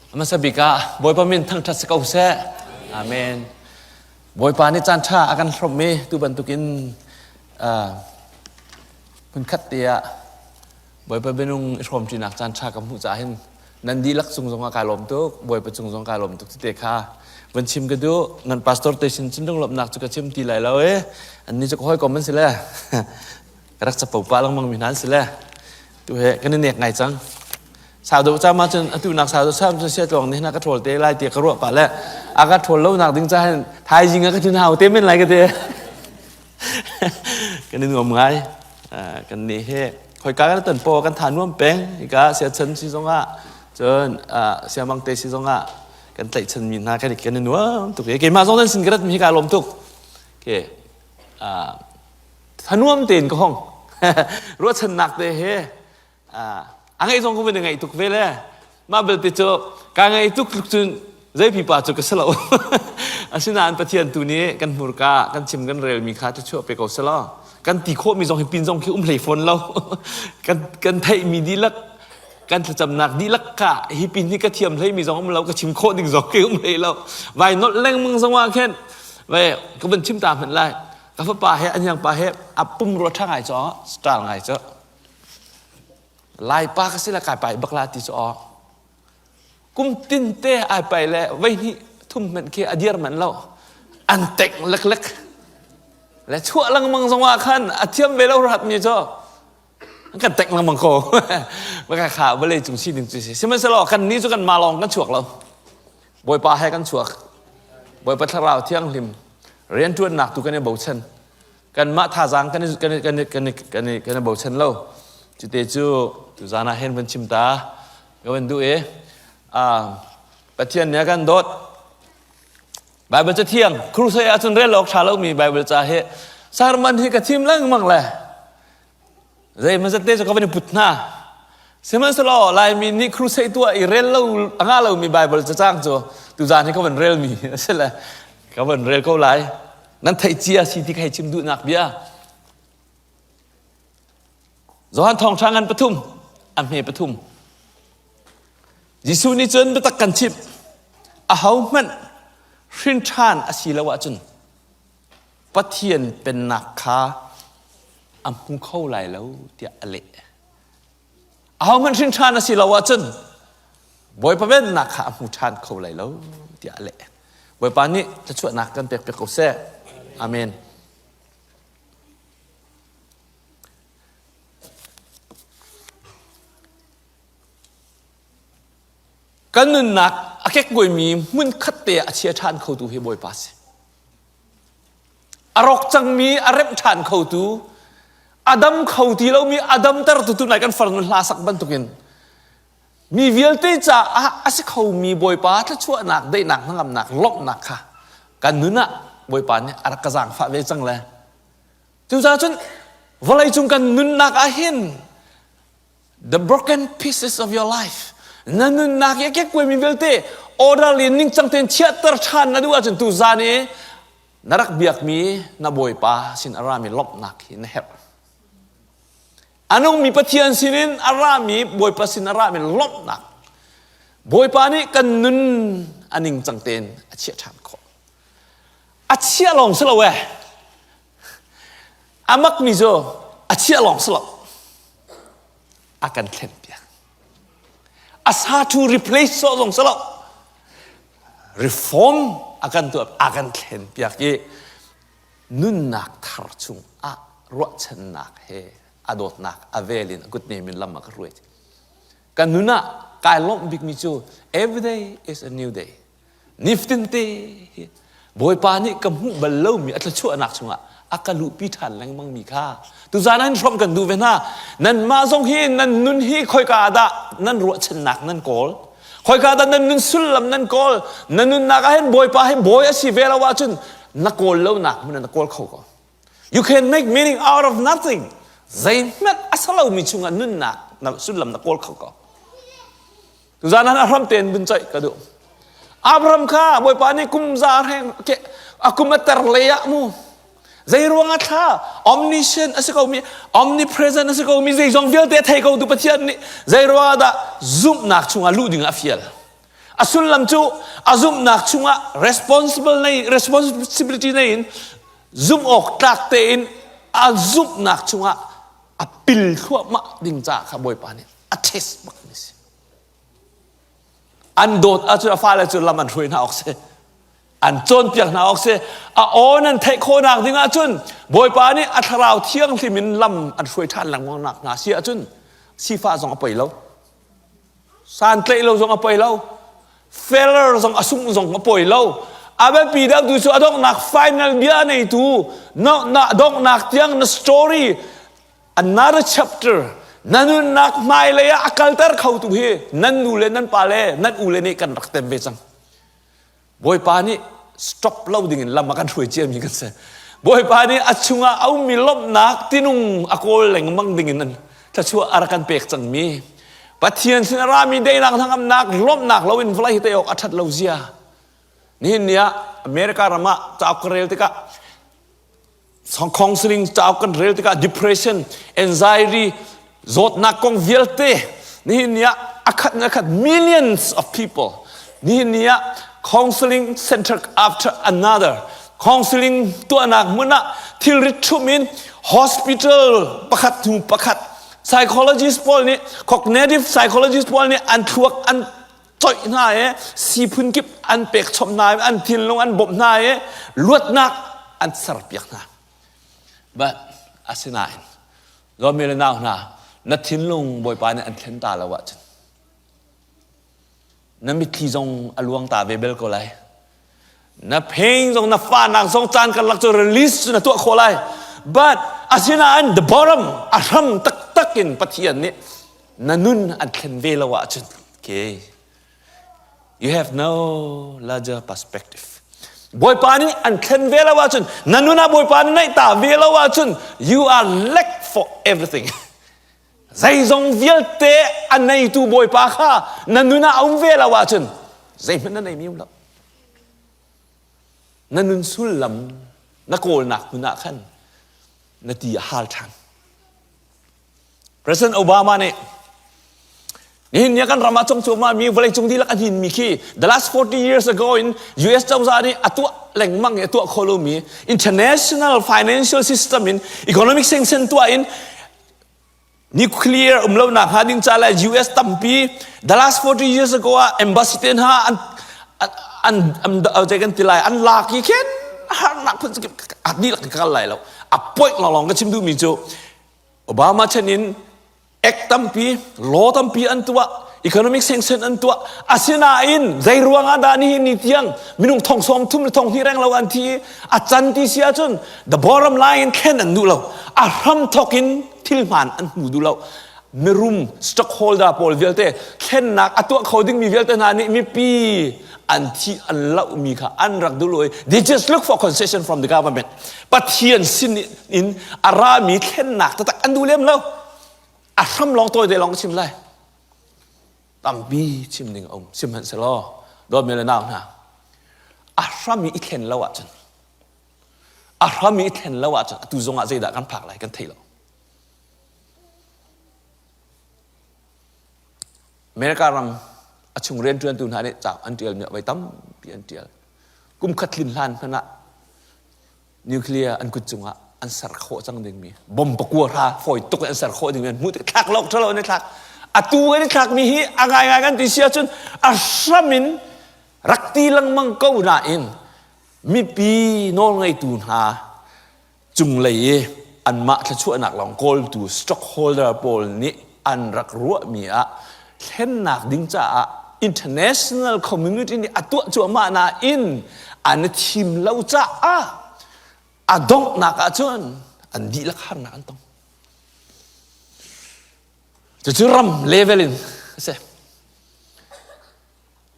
Hmasa bik ah Bawipa min thangṭhat si ko seh. Amen. Bawipa nih caan ṭha a kan hrawmh i tu bantukin hmunkhat te ah Bawipa bianung i hrawmṭinak caan ṭha ka hmuh caah hin nan dihlak cung zongah kai lawm tuk, Bawipa cung zong kai lawm tuk tete kha van chim ka duh. Nan pastor te sin cun lunglawmhnak cu ka chim ti lai lo i annih cu ka hawikom an si le ka rak capo pah lengmang mi hna an si le tu he kan i nek ngai cang. Sau deuh cam ahcun atu nak sau deuh sam cun sia tluang nih na ka ṭhawl te lai ti ka ruah pah le a ka ṭhawl lo nak ding ca hin thaizing ah ka thin hau te men lai ka ti. Kan i nuam ngai. Kan nih he khoika kan ton po kan tha nuam peng hika sia chan si zongah cun sia mang te si zongah kan tlaihchan mi hna kan i nuam tuk i keimah zong nan sin ka rat mi hi ka lawm tuk. Ke thanuam tein ka hong ruahchannak te he a ngaih zong ka van i ngaih tuk ve le mah belte cu ka ngaih tuk tluk cun zei pipa cu ka si lo asinain Pathian tu nih kan hmurka kan chim kan relmi kha thluachuah pe ko selaw kan ti khawhmi zong hi pin zong khi um hlei fawn lo kan kan theihmi dihlak kan thlacamnak dihlak ka hi pin hi ka thiam hleimi zong um lo ka chim khawh ding zong khi um hlei lo vai nolh lengmang zong ah khin vai ka van chim ta hmanh lai ka fapa he an pa he a pum rua ṭha ngai cu star ngai cu Laipa ka si le kai pai bak la ti cu aw kum tin te ai pai le vei hnih thum hmanh khi a dir manh lo an tek leklek le chuah lengmang zong ah khan a thiam ve lo rat mi cu kan tek lengmang ko ka kha vawlei cung sining cu si sihmanhsehlaw kan nih cu kan ma lawng kan chuak lo Bawipa he kan chuak Bawipa thlarau thianghlim rianṭuannak tu kan i bochan kanmah thazaang kan kan kan kan kan kan i bochan lo cute cu tuzan ah hin van chim ta ka van duh i Pathian nih a kan dawt Bible ca thiang crusade ahcun rel awk ṭha lomi Bible ca hi sermon hi ka thim lengmang le zeimazat te cu ka van i put hna sihmanhsehlaw Laimi nih crusade tuah i rel lo a ngah lomi Bible cacang cu tuzan hi ka van relmi a si le ka van rel ko lai nan theih cia si ti ka hei chim duhnak bia Johan thawngṭha ngan pathum a hme pathum Jesuh nih cun biatak kan chimh ahohmanh hrin ṭhan a si lo ahcun Pathian pennak kha a hmu kho lai lo tiah a leh. Ahohmanh hrin ṭhan a si lo ahcun Bawipa vennak kha a hmu ṭhan kho lai lo tiah a leh. Bawipa nih thluachuahnak kan pek piak ko seh. Amen. Kan nunnak a kekkuaimi hmun khat te a chia ṭhan khotu hi Bawipa si. A rawk cangmi a remh ṭhan khotu, a dam kho ti lomi a damtertu tunai kan farnu hla sak bantukin mi vialte caah a si khomi Bawipa thluachuahnak, daihnak, hnangamnak, lawmhnak kha kan nun ah Bawipa nih a rak ka zaangfah ve cang le cucaah cun vawleicung kan nunnak ah hin the broken pieces of your life na nunnak i a kekkuaimi vialte orderly ningcang tein chiahter ṭhan na duh ahcun tu zan i na rak biakmi na bawipa sin a rami lawmhnak hi na herh a nungmi Pathian sinin a rami bawipa sin a rami lawmhnak bawipa nih kan nun a ningcang tein a chiah ṭhan khawh a chiah lawng si lo eh A makmi cu a chiah lawng si lo. A kan thlenpiak. A sa to replace sawh zong si lo. Reform a kan tuah a kan thlenpiak i nunnak thar chung ah ruahchannak he a dawtnak a vel in a kutnem in lam a ka hruai. Kan nun ah kai lawmh bikmi cu every day is a new day. Nifatin te hi Bawipa nih ka hmuh bal lomi a thluachuahnak chungah a ka luhpi ṭhan lengmang mi kha tuzaan an hrawmh kan duh ve hna. Nanmah zong hi nan nun hi khoika ah dah nan ruahchannak nan kawl? Khoika ah dah nan nun sullam nan kawl? Na nunnak ah hin Bawipa hi bawi a si ve lo ahcun na kawl lonak hmun ah na kawl kho ko. You can make meaning out of nothing. Zeihmanh a sa lomi chungah nunnak na sullam na kawl kho ko. Tuzaan ah a hram tein vun ceih ka duh. Abraham kha Bawipa nih kum za hreng ke a kum a ter lei ah mu zei ruang ah thla omniscient a si ko mi omnipresent a si ko mi zeizong vialte a thei ko tu Pathian nih zei ruang ah dah zumhnak chungah luh ding ah a fial. A sullam cu a zumhnak chungah responsible nei responsibility nei in zumh awk tlak tein a zumhnak chungah a pil thluahmah ding caah kha Bawipa nih a test bak mi si. An dawt ahcun a fale cu lam an hruai hna awk si. An cawnpiak hna awk si. A aw nan theih khawhnak ding ahcun Bawipa nih a thlarau thianghlim in lam an hruai ṭhan lengmang nak hna si ahcun sifah zong a poi lo. Santlaih lo zong a poi lo. Failure zong a sungh zong a poi lo. A biapi deuh tu cu a donghnak final bia neitu na, na donghnak tiang na story another chapter na nunnak hmailei ah a kalter kho tu hi nan nu le nan pa le nan u le nih kan rak tem ve cang. Bawipa nih stop lo dingin lam a kan hruai ciami kan si. Bawipa nih a chungah a ummi lawmhnak tinung a kawl lengmang dingin an thluachuah a rak kan pek cangmi Pathian sin a rami daihnak hnangamnak lawmhnak loin vawlei hi tei awk a ṭhat lo zia. Nihin ni ah America ram ah cauk ka rel tikah counseling cauk kan rel tikah depression, anxiety, zawtnak kong vialte nihin ni ah a khat in a khat millions of people nihin ni ah counseling center after another counseling tuahnak hmun ah thilrit ṭhum in hospital pakhat hnu pakhat psychologist pawl nih cognitive psychologist pawl nih an thluak an coih hna i siphun kip an pek chom hna i an thinlung an bawmh hna i luatnak an serpiak hna. But asinain Lawmi le nau hna na thinlung Bawipa nih an thlen ta lo ahcun na mitthli zong a luang ta ve bel ko lai. Na pain zong na fahnak zong caan karlak cu release cu na tuah khawh lai. But asinain the bottom a hram taktak in Pathian nih na nun an thlen ve lo ahcun okay you have no larger perspective Bawipa nih an thlen ve lo ahcun na nun ah Bawipa nih naih ta ve lo ahcun you are lack for everything zeizong vialte a neitu Bawipa kha na nun ah a um ve lo ahcun zeihmanh na neimi um lo na nun sullam na kawlnak hmun ah khan na ti a hal ṭhan President Obama nih nihin ni kan ram ah cung cuahmah mi vawleicung dihlak a hnin mi khi the last 40 years ago in US cozah nih a tuah lengmang i a tuah kho lomi international financial system in economic sanction tuah in nuclear um lo nak hnga ding ca le US tampi the last 40 years ago ah embassy te hna an an an an ti lai an lak i khin harnak phun a dihlak ka kal lai lo a point lawng ka chim duhmi cu Obama chan in act tampi, law tampi an tuah, economic sanction an tuah. Asinain zei ruang ah dah nihin ni tiang minung thong sawm thum le thong hnih reng lo an thi i a can ti si ahcun the bottom line in thlen an duh lo. A hram thawk in thil hmaan an hmu duh lo. Mirum stockholder pawl vialte thlennak a tuah kho dingmi vialte hna nih mipi an thi an lohmi kha an rak duh lo i they just look for concession from the government. Pathian sin in a rami thlennak taktak an duh lem lo. A hram lawng tawi te lawng ka chim lai. Tampi chim ding a um. Sihmanhsehlaw dawtmi le nau hna, a hram i i thlen lo ahcun a hram i i thlen lo ahcun atu zong ah zeidah kan phak lai kan thei lo. America ram a chung rianṭuantu hna nih ca an ṭialmi ah voi tampi an ṭial. Kum khat tlin hlan hmanh ah nuclear an kut cungah an ser khawh cang dingmi bom pakua hra fawi tuk in an ser khawh dingmi an hmuh tik thlak lo ṭhalo an i thlak atu kan i thlakmi hi a ngaingai kan ti si ahcun a hram in rak ti lengmang ko nain mipi nawlngeitu hna cunglei i anmah thluachuahnak lawng kawltu stockholder pawl nih an rak ruahmi ah thlennak ding caah international community nih a tuah cuahmah nain an i thim lo caah a donghnak ahcun an dihlak harnak an tong. Cucu ram level in a si.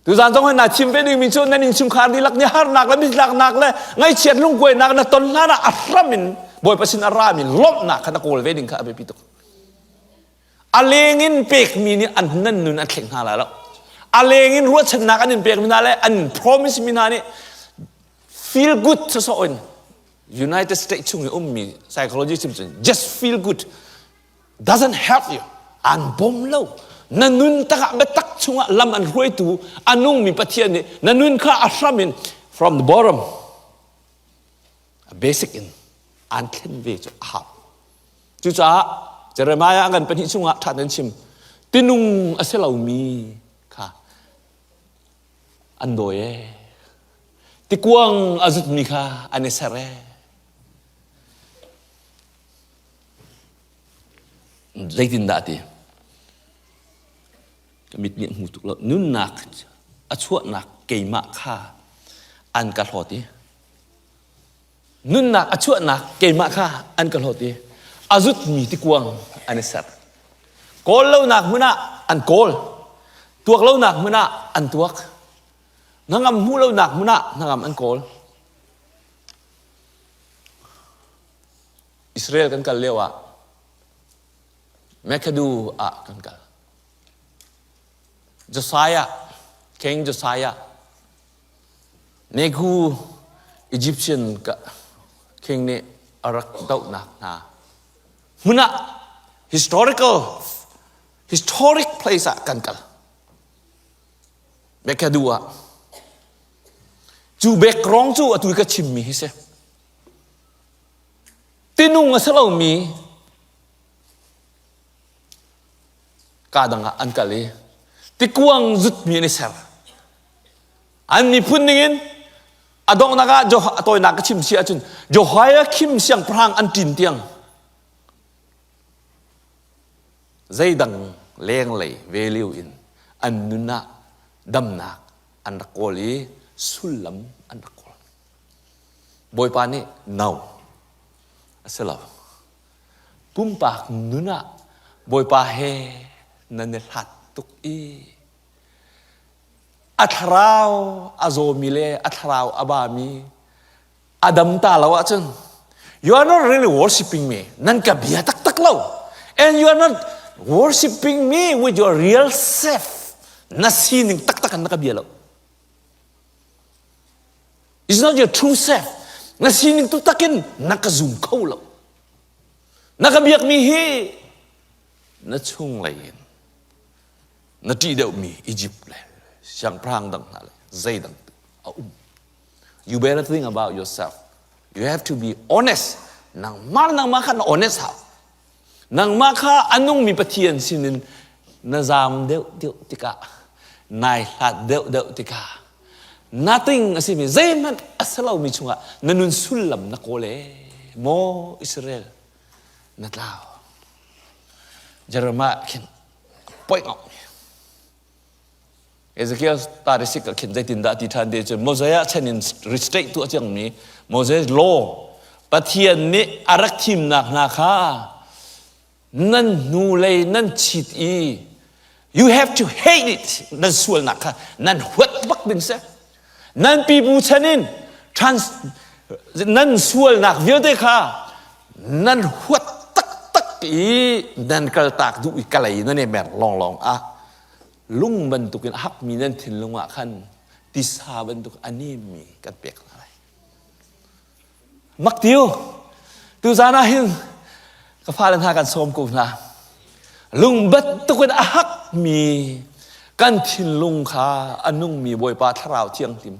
Tuzaan zong hin naa thim ve dingmi cu nan innchungkhar dihlak nih harnak le mitlaknak le ngaihchiat lungkuainak na ton hlan ah a hram in Bawipa sin a rami lawmhnak kha na kawl ve ding kha a biapi tuk. A leng in pekmi nih an nan nun an thleng hna lai lo. A leng in ruahchannak an in pekmi hna le an promise mi hna nih feel good sawsawh in United States chung i ummi psychology chim cun just feel good doesn't help you an bawm lo. Na nun takah biatak chungah lam an hruaitu a nungmi Pathian nih na nun kha a hram in from the bottom a basic in aan thlen ve cu a hau. Cucaah Jeremiah ngan pahnih chungah ṭha nan chim tinung a si lomi kha an dawi ee. Tikuang a zutmi kha an i ser ee. Zeitindah ti? Ka mit nih a hmu tuk lo. Nunnak a chuahnak keimah kha an ka hlawt i nunnak a chuahnak keimah kha an ka hlawt i a zutmi tikuang an i ser. Kawl lonak hmun ah an kawl. Tuak lonak hmun ah an tuak. Hnangam hmuh lonak hmun ah hnangam an kawl. Israel kan kal lio ah Mekadu ah kan kal. Josiah, King Josiah, Negu Egyptian king nih a rak dohnak hna hmun ah historical historic place ah kan kal. Mekadu ah. Cu background cu atu ka chimmi hi si. Tinung a si lomi kaa dang ah an kal i tikuang zutmi an i ser. An miphun ningin a donghnak ah a tawinak ka chim si ahcun Jehoiakim siangpahrang an ṭin tiang zeidang lenglei value in an nun ah damnak an rak kawl i sullam an rak kawl. Bawipa nih no a si lo. Pumpak nun ah Bawipa he nan i hlat tuk i a thlarau a zawmi le a thlarau a bami a dam ta lo ahcun you are not really worshiping me nan ka bia taktak lo and you are not worshiping me with your real self na sining taktak in na ka bia lo It's not your true self. Na sining tu takin na ka zum kho lo. Na ka biakmi hi na chunglei in na ṭih deuhmi Egypt le siangpahrang dang hna le zeidang a um. You better think about yourself. You have to be honest. Nangmah nangmah kha na honest hau. Nangmah kha a nungmi Pathian sinin na zaam deuhdeuh tikah nai hlat deuhdeuh tikah nothing a simi zeihmanh a si lomi chungah na nun sullam na kawl ee maw Israel na tlau Jeremiah khin point out Ezekiel 36 ah khin zeitindah ti ṭhan te cun Mosiah chan in restate tu a cangmi Moses law Pathian nih a rak thimnak hna kha nan hnulei nan chit i you have to hate it nan sualnak kha nan huat bak ding si nan pipu chan in trans nan sualnak vialte kha nan huat taktak i nan kaltak duh i kalei nan i mer lawnglawng ah lung bantukin a hakmi nan thinlung ah khan tisa bantuk a nemmi kan pek hna lai. Maktiu, tuzan ah hin ka fale hna kan sawm ko hna. Lung bantukin a hakmi kan thinlung kha a nungmi Bawipa Thlarau Thianghlim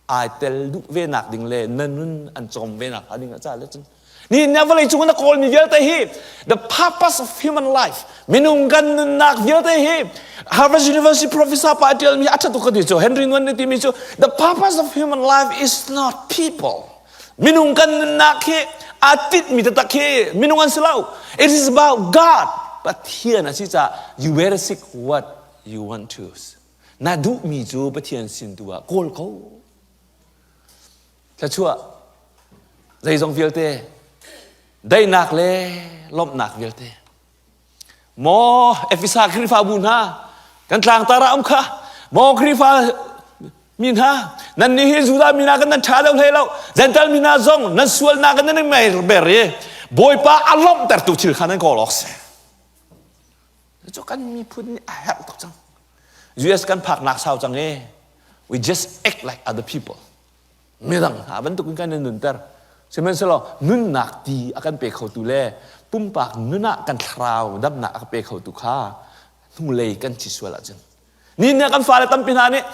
ai tel duh ve nak ding le na nun an cawm ve nak ding a ca le cun ni na vawlei cung na kawl mi vialte hi the purpose of human life minung kan nunnak vialte hi Harvard University professor pa tial mi a ṭha tuk ka ti cu Henry Nguyen nih timi cu the purpose of human life is not people minung kan nunnak hi a tit mi taktak hi minung an si lo it is about God Pathian a si caah you better seek what you want to Na duhmi cu Pathian sin tu ah kawl ko. Thluachuah zeizong vialte daihnak le lawmhnak vialte. Maw Efesa Khrihfabu hna kan tlangtar ah um kha maw Khrihfa mi hna nan nih hi Judah mi hna kan nan ṭha deuh hlei lo Gentile mi hna zong nan sualnak in nan i mer ber i Bawipa a lawmhtertu thil kha nan kawl awk si. Cu kan miphun nih a herh tuk cang. US kan phaknak sau cang i we just act like other people. Midang hna bantukin kan i nunter. Sihmanhsehlaw nunnak ti a kan pe khotu le pumpak nun ah kan thlarau damnak a ka pe khotu kha Hnulei kan thi sual ahcun. Ni nih kan fale tampi hna nih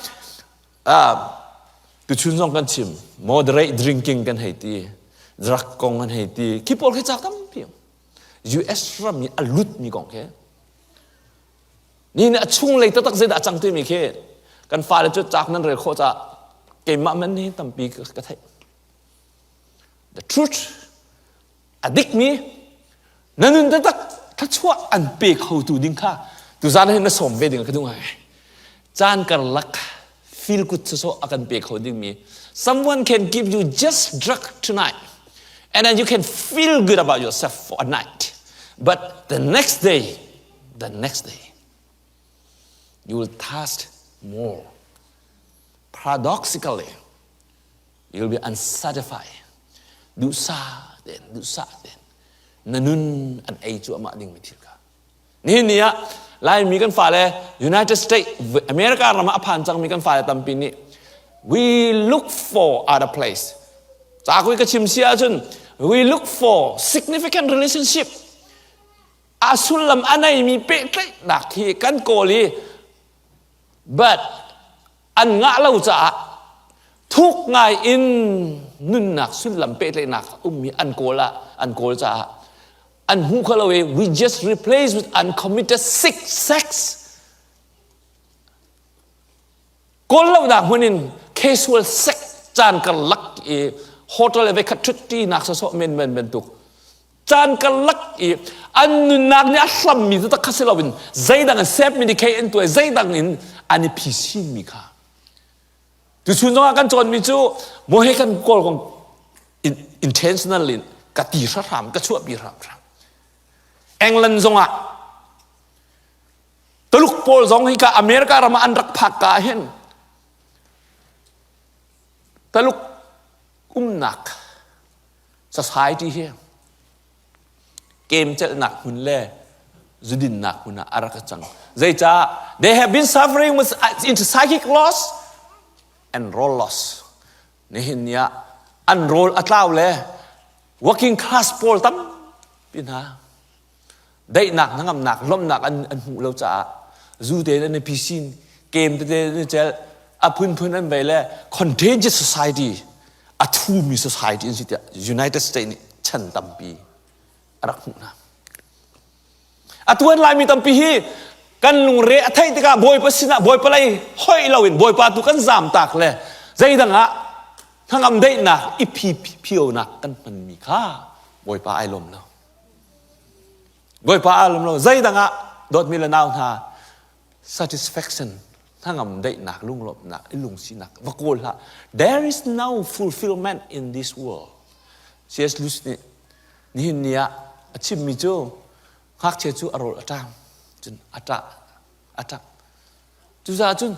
tuchun zong kan chim moderate drinking kan hei ti drug kong kan hei ti khi pawl khi cak tampi US ram i a lutmi kong khi ni nih a chunglei taktak zeidah a cang timi khi kan fale cu cak nan rel khawh caah keimah man nih tampi ka theih the truth a dikmi na nun taktak thluachuah an pe khotu ding kha tuzan hin na sawm ve ding ka duh ngai caan karlak feel good sawsawh a kan pe kho dingmi someone can give you just drug tonight and then you can feel good about yourself for a night but the next day the next day you will thirst more paradoxically You'll be unsatisfied. Duhsah tein, duhsah tein na nun an ei cuahmah dingmi thil kha. Nihin ni ah Laimi kan fale United States, America ram ah a phan cangmi kan fale tampi nih we look for other place. Ca kui ka chim si ahcun we look for significant relationship. A sullam a neimi pehtlaihnak hi kan kawl i but an ngah lo caah thuk ngai in nunnak sullam pehtlaihnak ummi an kawl ah an kawl caah an hmu kho lo i we just replace with uncommitted sick sex kawl lo nak hmun in casual sex caan karlak i hotel le veikhat ṭhutti nak sawsawh men men bantuk caan karlak i an nunnak nih a hlammi taktak kha si loin zeidang in self medicate an tuah zeidang in an i phisinmi kha tuchun zongah kan cawnmi cu maw he kan kawl kong intentional in ka ti hram ka chuahpi hram hram England zongah Tuluk pawl zong hi ka America ram ah an rak phak ka hin Taluk umnak society hi kemcelhnak hmun le zudinnak hmun ah a rak cang. Zeicah they have been suffering with into psychic loss and role loss. Nihin ni ah an role a tlau le working class pawl tampi hna daihnak hnangamnak lawmhnak an an hmuh lo caah zu te an i phisin kem tete an i celh a phunphun an vei le contagious society a thumi society an si tiah United States nih chan tampi a rak hmuh hna atu an laimi tampi hi kan lungre a theih tikah bawipa sinah bawipa lei hoih loin bawipa tu kan zam tak le zeidang ah hnangam daihnak i phi phionak kan hmanmi kha bawipa ai lawm lo Bawipa aa lawm lo. Zeidang ah dawtmi le nau hna satisfaction hnangam daihnak lunglawmhnak i lungsinak va kawl hlah. There is no fulfillment in this world. C.S. Lewis nih nihin ni ah a chimmi cu ngakchia cu a rawl a ṭam cun a ṭah a ṭap. Cucaah cun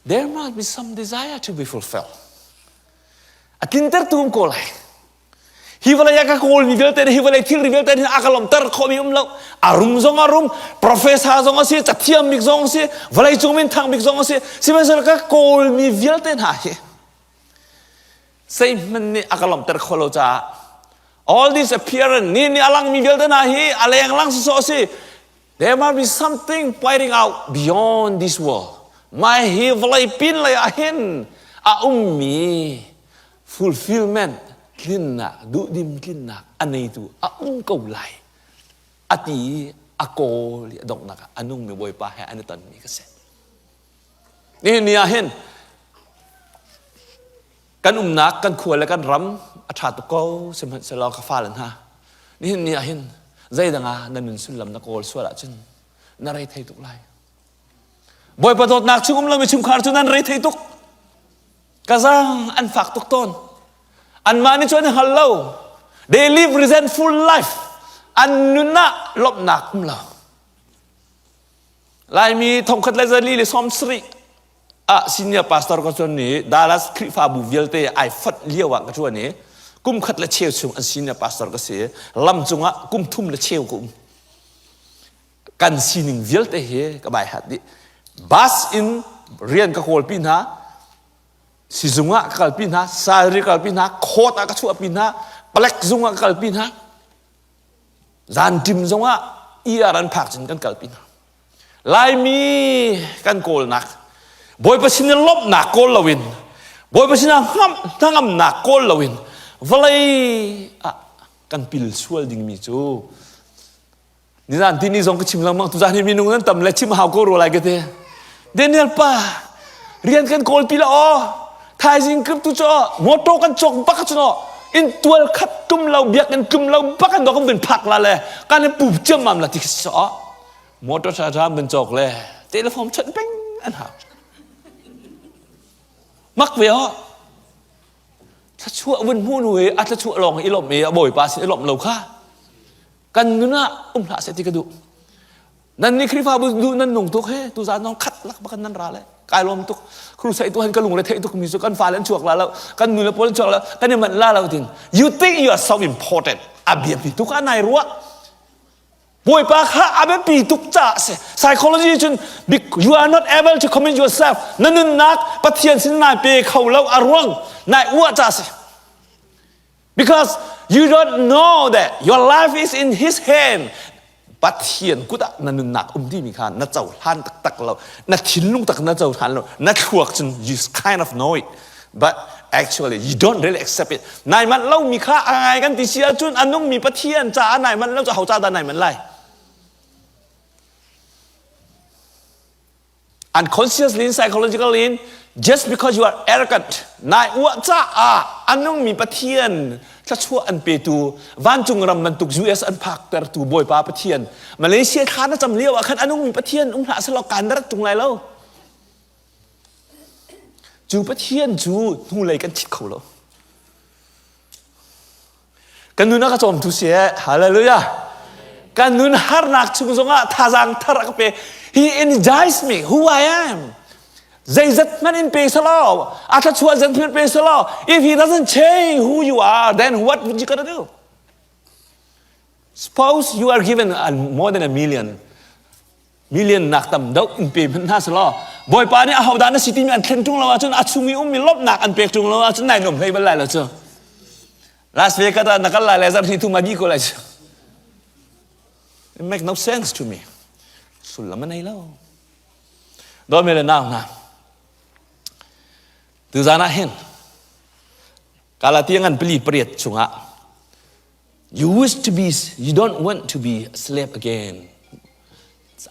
there must be some desire to be fulfilled. A tlintertu um ko lai. Hi vawlei ah ka kawlmi vialte nih hi vawlei thilri vialte nih a ka lawmhter khawhmi um lo. A rum zong a rum, professor zong a si, cathiam bik zong a si, vawlei cung minthang bik zong a si. Sihmanhsehlaw ka kawlmi vialte hna hi zeihmanh nih a ka lawmhter kho lo caah all this appearance ni nih a langmi vialte hna hi a lenglang sawsawh a si. There must be something pointing out beyond this world. Mai hi vawlei pin lei ah hin a ummi fulfillment tlinnak duhdim tlinnak a neitu a um ko lai a ti i a kawl i a donghnak ah a nungmi Bawipa he an i tonmi ka si. Nihin ni ah hin kan umnak kan khua le kan ram a ṭha tuk ko sihmanhsehlaw ka fale hna nihin ni ah hin zeidang ah na nun sullam na kawl sual ahcun na rei thei tuk lai. Bawipa dawtnak chung um lomi chungkhar cu nan rei thei tuk. Ka zang an fak tuk tawn. Anmah nih cun an hngal lo. They live resentful life. An nun ah lawmhnak um lo. Laimi thongkhat le zali le 70 ah senior pastor ka chuan ni Dallas Khrihfabu vialte ai fonh lio ah ka chuan i kum khat le cheu chung an senior pastor ka si. Lam cungah kum thum le cheu ka um. Kan sining vialte hi ka bai hat dih. Bus in rian ka kawlpi hna, sizung ah ka kalpi hna, salary kalpi hna, court ah ka chuahpi hna, palek zung ah ka kalpi hna. Zanṭim zong ah ER an phak cun kan kalpi hna. Laimi kan kawlnak Bawipa sin i lawmhnak kawl loin Bawipa sinah hnangamnak kawl loin vawlei ah kan pil sual dingmi cu nizan tini zong ka chim lengmang tuzan hi minung nan tam le chim hau ko rua lai ka ti Daniel pa rian kan kawl pi la aw thaizing krip tu cho motor kan cawk bak cu no in tual khat tum lo biak in tlum lo bak an kan bin phak la le kan in pup chiam mam la ti so motor tha tha bin cawk le telephone chanh peng an hau mak ve ho thluachuah vun hmu nu i a thluachuah lawng i lawmh i a bawipa sin i lawmh lo kha kan nun ah um hlah seh ti ka duh nan nih Khrihfabu duh nan nung tuk he tuzaan zong khat lak bakan nan ra le kai lawm tuk crusade tu han ka lung le theih tuk mi cu kan fale an chuak la lo kan nu le pawl an chuak la kan i manh la lo tin you think you are so important a biapi tuk a nai ruah Bawipa kha a biapi tuk caah si psychology cun you are not able to commit yourself na nunnak Pathian sin nai pe kho lo a ruang nai uah caah si Because you don't know that your life is in His hand. Pathian kut ah na nunnak um timi kha na cohlan taktak lo. Na thinlung tak na cohlan lo. Na thluak cun you kind of know it. But actually you don't really accept it. Nai manh lo mi kha a ngai kan ti si ahcun a nungmi Pathian caah nai manh lo cu ho ca dah nai manh lai? Unconsciously and psychologically in just because you are arrogant nai uah caah a nungmi Pathian thluachuah an petu vancung ram bantuk US an phaktertu Bawipa Pathian Malaysia thla na cam lio ah khan a nungmi Pathian um hlah selaw kan rat tung lai lo cu Pathian cu hnulei kan chit kho lo Kan nun a ka cawmtu si eh. Hallelujah. Kan nun harnak chung zongah thazaang thar a ka pe. He energized me who I am. Zeizat hmanh in pe selaw, a thluachuah zat hmanh pe selaw, if he doesn't change who you are, then what would you gonna do? Suppose you are given a, more than a million. Million nak tam deuh in pe hmanh hna selaw, Bawipa nih ahodah na si timi an thlen ṭung lo ahcun a chung i ummi lawmhnak an pek ṭung lo ahcun nai nuam hlei bal lai lo cu. Las Vegas ah na kal lai le zarhni thum a dih ko lai cu. It make no sense to me. Sullam a nei lo. Dawmi le nau hna. Tuzan ah hin Galatia ngan pali pariat chungah you wish to be you don't want to be a slave again.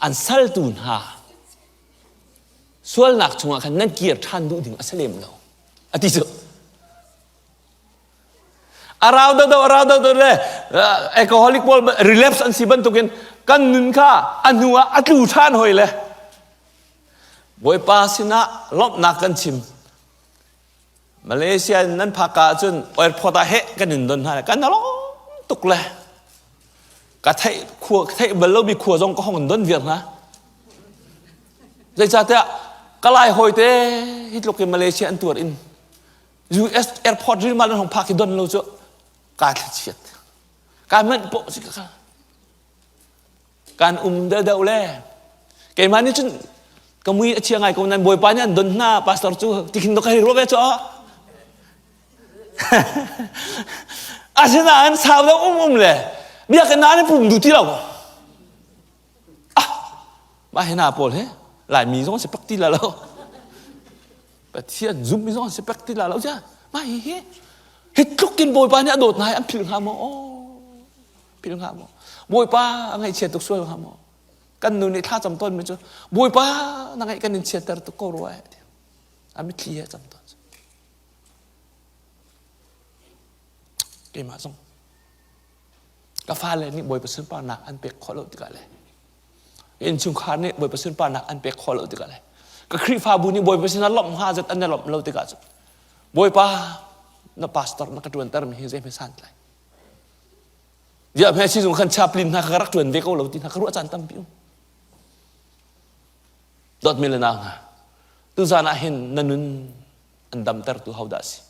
An saltu hna sualnak chungah khan nan kir ṭhan duh ding a si lem lo. A ti cu. A rau deuhdeuh a rau deuhdeuh le alcoholic pawl relapse an si bantukin kan nun kha a hnu ah a tlu ṭhan hoi le Bawipa sinah lawmhnak kan chim. Malaysia in nan phak ah cun airport ah heh kan in don hna kan lawm tuk le ka theih khua theih bal lomi khua zong ka hong in don viar hna. Zeicahtiah ka lai hawi te hi tluk in Malaysia an tuar in US airport rilmal an hong phak hi don lo cu kaa thlachiat kaa manh poh si ka kan um deuhdeuh le keimah nih cun ka mui a chia ngai ko nan bawipa nih an don hna pastor cu tikhin do ka hei ruah ve cu asinain sau deuh um um le biakinn ah an i pum duh ti lo ah mah hi hna pawl hi laimi zong si pak ti la lo Pathian zummi zong an si pek ti la lo cia. Mah hi hi hi tluk in Bawipa nih a dawt hna hi an philh hnga maw? Philh hnga maw? Bawipa a ngaihchia tuk sual hnga maw? Kan nu nih thla cam tawn mi cu Bawipa na ngaih kan in chiatter tuk ko rua eh. A mitthli he cam tawn. Keimah zong ka fale nih Bawipa sunparnak an pek khawh lo tikah le innchungkhar nih Bawipa sunparnak an pek khawh lo tikah le ka Khrihfabu nih Bawipa sinah lawmh hnga zat an i lawmh lo tikah cun Bawipa na pastor na ka ṭuanter mi hi zei santlai ziah hme sizung khan chaplain hna ka rak ṭuan ve ko lo ti hna ka ruah caan tampi um dawtmi le nau hna tuzan ah hin na nun an damtertu hodah si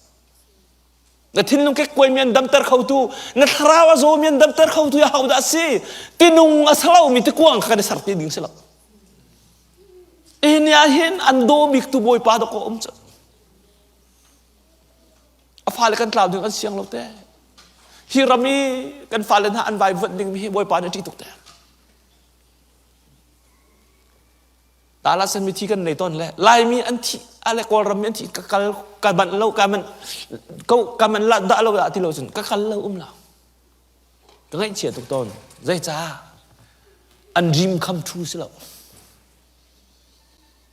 Na thinlung kekkuaimi an damter khotu, na thlarau a zawmi an damter khotu hi hodah a si? Tinung a salomi tikuang kha kan i ser ti ding si lo. Hi ah hin an daw bik tu Bawipa dawk a um cu. A fale kan tlau ding an siang lo te. Hi ram i kan fale hna an vaivuanh ding mi hi Bawipa nih a ṭih tuk te. Tala sen mithi kan nei ton le Laimi an thi ale Kawlram mi an thi ka kal ka banh lo ka man ko ka man la dah lo dah ti lo cun ka kal lo um lo. Ka ngaihchia tuk tawn. Zeicah? An dream come true si lo.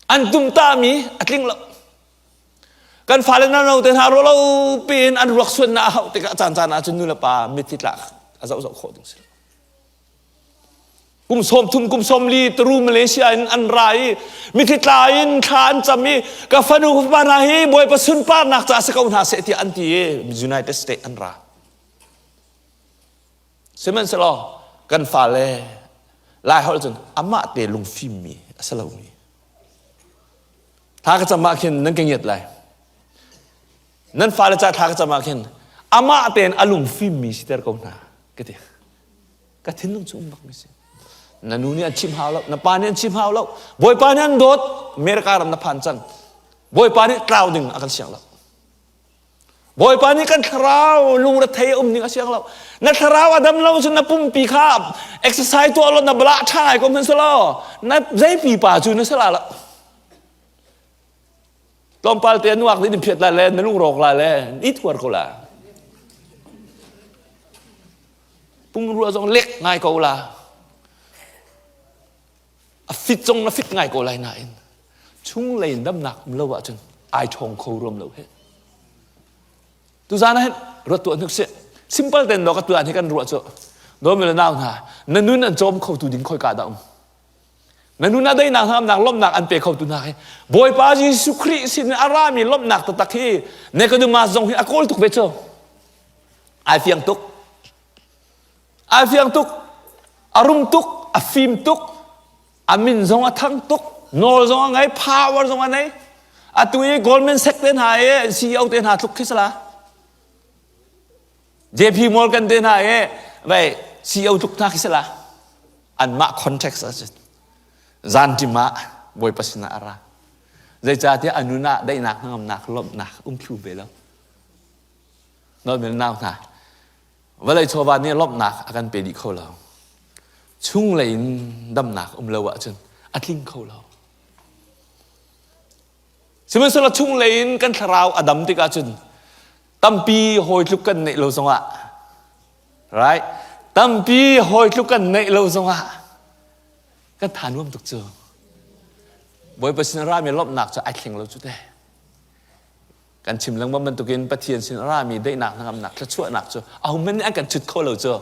An tumtami a tling lo. Kan fale na no te hna ro lo piin an ruak suan na a hauh tikah caan caan ah cun nu le pa mitthli tlak a zoh zoh khawh ding si lo. Kum sawm thum kum sawm li Turu Malaysia in an ra i mitthli tla in thla an cam i ka fanu ka fapa hna hi Bawipa sunparnak ca si ko hna seh tiah an ti i United States an ra. Sihmanhsehlaw kan fale Lai holh cun amah te lungfimmi a si lomi. Thla ka cam ah khin nan ka ngiat lai. Nan fale ca thla ka cam ah khin amah tein a lungfimmi siter ko hna ka ti. Ka thinlung cu um bak mi si. Na nu nih an chim hau lo, na pa nih an chim hau lo. Bawipa nih an dawt, America ram na phan cang. Bawipa nih tlau ding a kan siang lo. Bawipa nih kan thlarau lungrethei a um ning a siang lo. Na thlarau a dam lo cun na pumpi kha exercise tuah lo na bala ṭha ngai ko hmanh selaw na zeipi pa cu na sala lo. Tlawmpal te nuak nih phiat lai le na lungrawk lai le ni thuar ko la. Pumrua zong lek ngai ko la. A fit zong na fit ngai ko lai nain chunglei in damnak um lo ahcun ai ṭhawng kho ruam lo he. Tuzaan ah hin ruat tuah hnuk sih. Simple ten do ka tuan hi kan ruah cu. Dawmi le nau hna, na nun an cawm kho tu ding khoi ka dah um. Na nun a deinak hnamnak lawmhnak an pe kho tu hna hi Bawipa Jesuh Khrih sin a rami lawmhnak taktak hi Nicodemus zong hi a kawl tuk ve cu. Ai fiang tuk. Ai fiang tuk. A rum tuk, a fim tuk, a min zong a thang tuk, nawl zong a ngei, power zong a nei. Atu i Goldman Sachs te hna i CEO te hna tluk khi sala. JP Morgan te hna i vai CEO tluk hna khi sala. Anmah context ah cun zan ṭim ah Bawipa sinah a ra. Zeicahtiah a nun ah daihnak hnangamnak lawmhnak um thlu ve lo. Nawlmel nau hna, vawlei chawva nih lawmhnak a kan pe dih kho lo. Chunglei in damnak um lo ahcun a tling kho lo. Sihmanhsehlaw chunglei in kan thlarau a dam tikah cun tampi hawi tluk kan neih lo zongah right tampi hawi tluk kan neih lo zongah kan tha nuam tuk cu Bawipa sin rami lawmhnak cu ai thleng lo cu te kan chim lengmang bantukin Pathian sin a rami daihnak hnangamnak thluachuahnak cu ahohmanh nih an kan chut kho lo cu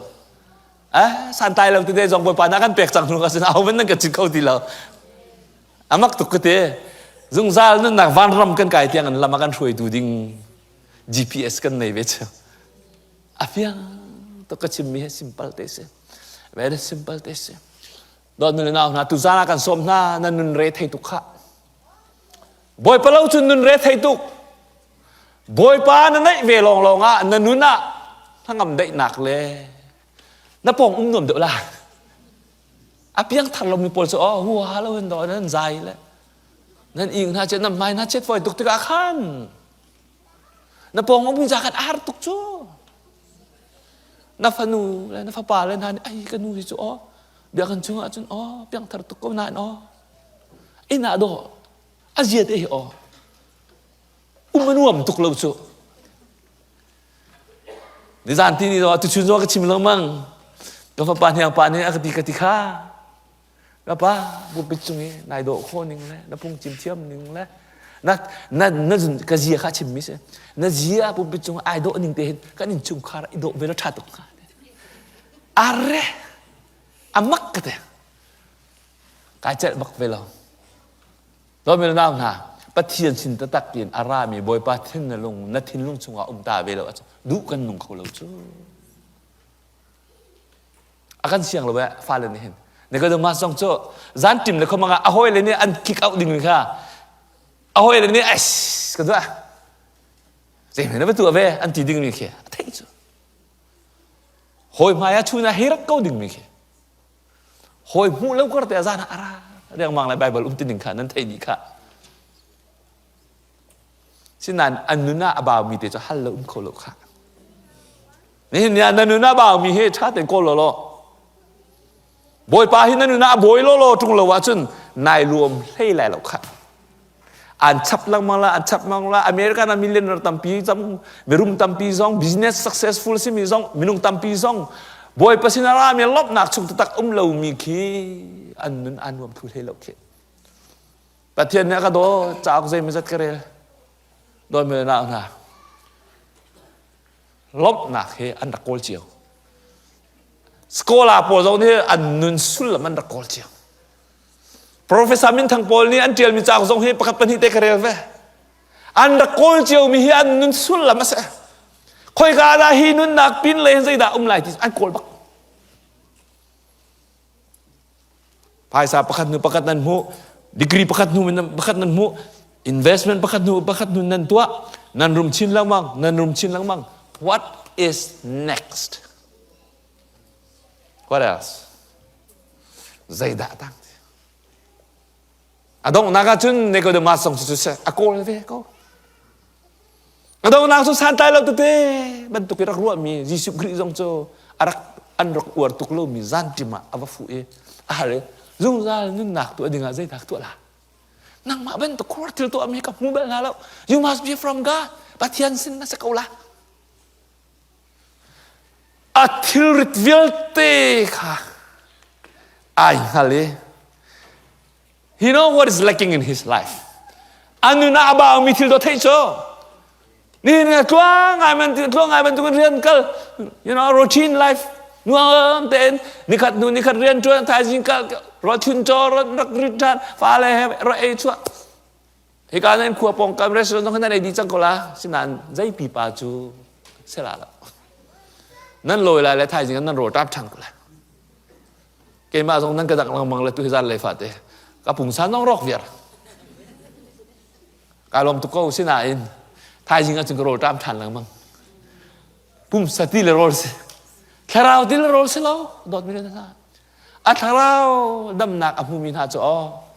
eh santai lo tete zong Bawipa nih a kan pek cang hnu ka sin ahohmanh nan kan chut kho ti lo amak tuk ka ti zungzal nunnak vanram kan kai tiang in lam a kan hruaitu ding GPS kan nei ve cu a fiang tuk ka chimmi hi simple te si very simple te si dawt nu le nau hna tuzan ah kan sawm hna nan nun re thei tuk khah Bawipa lo cun nun re thei tuk. Bawipa na neih ve lawnglawng ah na nun ah hnangam daihnak le na pawng um nuam deuh la. A piangthar lomi pawl cu oh huha lo in do nan zai le nan ing hna chet nan hmai hna chet foi tuk tikah khan na pawng um za khan a har tuk cu. Na fanu le na fapa le hna nih ai ka nu hi cu oh biakinn chungah cun oh piangthar tuk ko nain oh inn ah dawh a zia te hi aw um a nuam tuk lo cu nizan ti ni zong tuchun zong ka chim lengmang ka fapa hniang pa nih a ka ti ka ti kha ka pa pulpit cung i nai dawh khawh ning le na phungchim thiam ning le na na na ka zia kha chim mi si na zia pulpit cung ai dawh ning te hin kan in chungkhar i dawh ve lo ṭha tuk hnga arre amak ka te Kai celh bak ve lo. Dawmi nau hna, Pathian sin taktak in a rami Bawipa thin na lung na thinlung chungah um ta ve lo ahcun duh kan nung kho lo cu. A kan siang lo eh fale nih hin. Nicodemus zong cu zan tim le khomang ah a hawi le nih an kick out ding kha a hawi le nih es ka duah zei na va tuah ve an ti ding mi khi a theih cu hawi hmai ah chun ah hei rak ko ding mi khi Hawi hmuh lo kar te a zan ah a ra riangmang le Bible um ti ning kha nan theih dih kha. Sinain an nun ah a baumi te cu hal lo um kho lo kha. Nihin ni ah na nun ah baumi hi ṭha tein kawl law law. Bawipa hi na nun ah a bawi law law ṭung lo ahcun nai luam hlei lai lo kha. An chap lengmang la, an chap lengmang la. American ah millionaire tampi zong, mirum tampi zong, business successful simi zong, minung tampi zong, Bawipa sin a rami lawmhnak chung taktak um lomi khi an nun an nuam thu hlei lo khi. Pathian nih a ka daw, cauk zeimawzat ka rel. Dawtmi nau hna, lawmhnak hi an rak kawl cio. Scholar pawl zong nih an nun sullam an rak kawl cio. Professor Minthang pawl nih an ṭialmi cauk zong hi pakhat pahnih te ka rel ve. An rak kawl ciomi hi an nun sullam a si. Khoika dah hi nunnak pin lei zeidah um lai ti an kawl bak. Phaisa pakhat hnu pakhat nan hmuh, degree pakhat hnu pakhat nan hmuh, investment pakhat hnu pakhat hnu nan tuah, nan rum chin lengmang, nan rum chin lengmang. What is next? What else? Zeidah tang? A donghnak ah cun Nicodemus zong cu a kawl ve ko. A donghnak cu santlai lo tete bantuk i rak ruahmi Jesuh Khrih zong cu a rak an rak uar tuk lomi zanṭim ah a va fuh i a hal i zungzal nunnak tuah dingah zeidah tuah la? Nangmah bantuk khuar thil tuahmi ka hmu bal hna lo. You must be from God. Pathian sin na si ko la. A thilrit vialte kha ai hngal i he know what is lacking in his life. A nun ah a baumi thil dawh theih cu ni ni tluang ngai man tluang ngai bantukin rian kal you know routine life nuam tein nikhat hnu nikhat rian ṭuan thaizing kal rawchun caw rak rit ṭhan fale he ra ei chuah Hika nan khua pawngkam restaurant zong nan ei dih cang ko la. Sinain zei pipa cu si la lo. Nan lawi lai le thaizing ah nan rawl ṭap ṭhan ko lai. Keimah zong nan ka dak lengmang le tu hi zan lei fate ka pungsan zong rawk viar. Ka lawm tuk ko sinain thaizing ah cun ka rawl ṭam ṭhan lengmang. Pumsa ti le rawl si. Thlarau ti le rawl si lo. Dawtmi le hna. A thlarau damnak a hmumi hna cu aw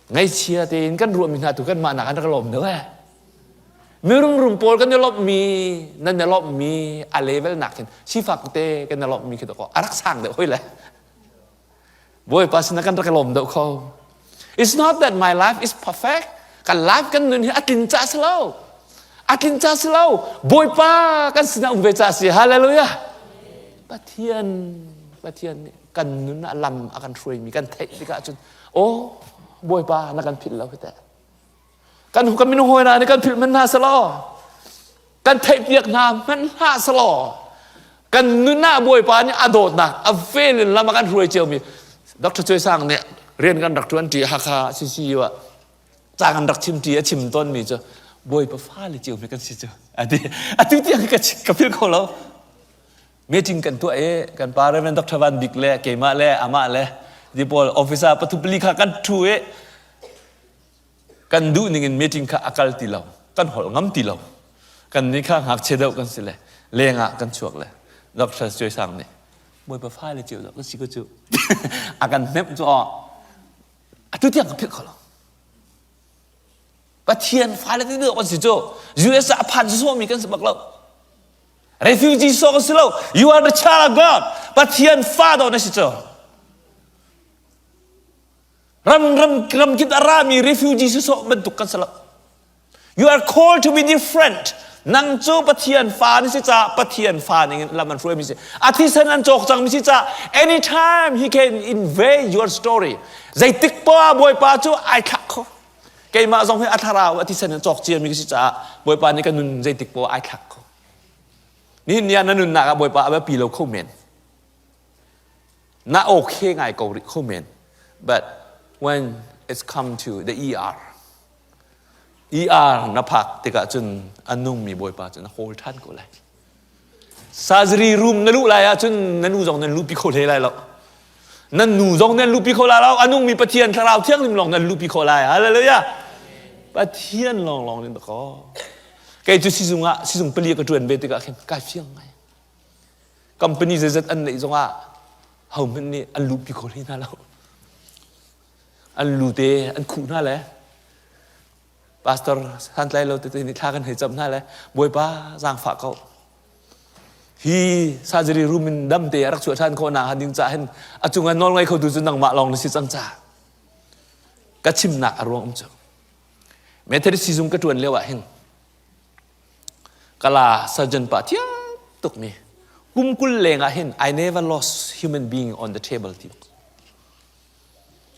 Ngaihchia tein kan ruahmi hna tu kanmah nak an rak lawm deuh eh. Mirumrum pawl kan i lawmhmi, nan i lawmhmi a level nak hin sifak te kan i lawmhmi khi dawkaw a rak sang deuh hoi le. Bawipa sinah kan rak i lawm deuh kho. It's not that my life is perfect. Kan life kan nun hi a tlin ca si lo. A tlin ca si lo. Bawipa kan sinah um ve ca si. Hallelujah. Pathian Pathian nih kan nun ah lam a kan hruaimi kan theih tikah cun aw Bawipa na kan philh lo hi teh kan kan minung hawi hna nih kan philh hmanh hna selaw kan theihpiak hna hmanh hlah selaw kan nun ah Bawipa nih a dawtnak a vel in lam a kan hruai ciomi Dr. Choi Sang nih rian kan rak ṭuan ṭi Hakha CCU ah ca kan rak chim ṭi a chim tawnmi cu Bawipa fale cio mi kan si cu ati atu tiang ka ka philh kho lo meeting kan tuah i kan pa Reverend Dr. Van Bik le keimah le amah le ti pawl officer pathum pali kha kan ṭhu i kan duh ning in meeting kha a kal ti lo kan holh ngam ti lo kan nih kha ngakchia deuh kan si le leng ah kan chuak le Dr. Choi Sang nih Bawipa fale cio deuh kan si ko cu a kan hnemh cu aw atu tiang ka philh kho lo Pathian fale ti deuh kan si cu US ah a phan sawmi kan si bak lo Refugee sawk si lo. You are the child of God. Pathian fa do na si cu. Ram ram ram kip a rami refugee si sawh bantuk kan si lo. You are called to be different. Nang cu Pathian fa na si ca Pathian fa ning in lam an hruai mi si. A thisen an cawk cang mi si ca anytime he can invade your story. Zeitik poah Bawipa cu ai thlak kho. Keimah zong hi a thlarau a thisen in cawk ciami ka si caah Bawipa nih ka nun zeitik poah ai thlak kho. Nihin ni ah na nunnak ah Bawipa a biapi lo kho men. Na okay ngai ko rih kho men. But when it's come to the ER, ER na phak tikah cun a nungmi Bawipa cu na hawl ṭhan ko lai. Surgery room na luh lai ahcun na nu zong nan luhpi kho hlei lai lo. Nan nu zong nan luhpi kho lai lo. A nungmi Pathian Thlarau Thianghlim lawng nan luhpi kho lai. Hallelujah. Pathian lawnglawng nih dakaw. Kei cu sizung ah sizung pali ka ṭuan ve tikah khin kai fiang ngai. Company zeizat an neih zongah hohmanh nih an luhpi kho hlei hna lo. An lu te an khuh hna le Pastor santlai lo tete nih thla kan hei cam hna le Bawipa zaangfah ko. Hi surgery room in dam te a rak chuah ṭhan khawh nak ding ca hin a cungah nawl ngei khotu cu nangmah lawng na si cang ca. Ka chimnak a ruang um cu. Methodist sizung ka ṭuan lio ah hin kala surgeon pa thiam tukmi kum 20 leng ah hin I never lost human being on the table ti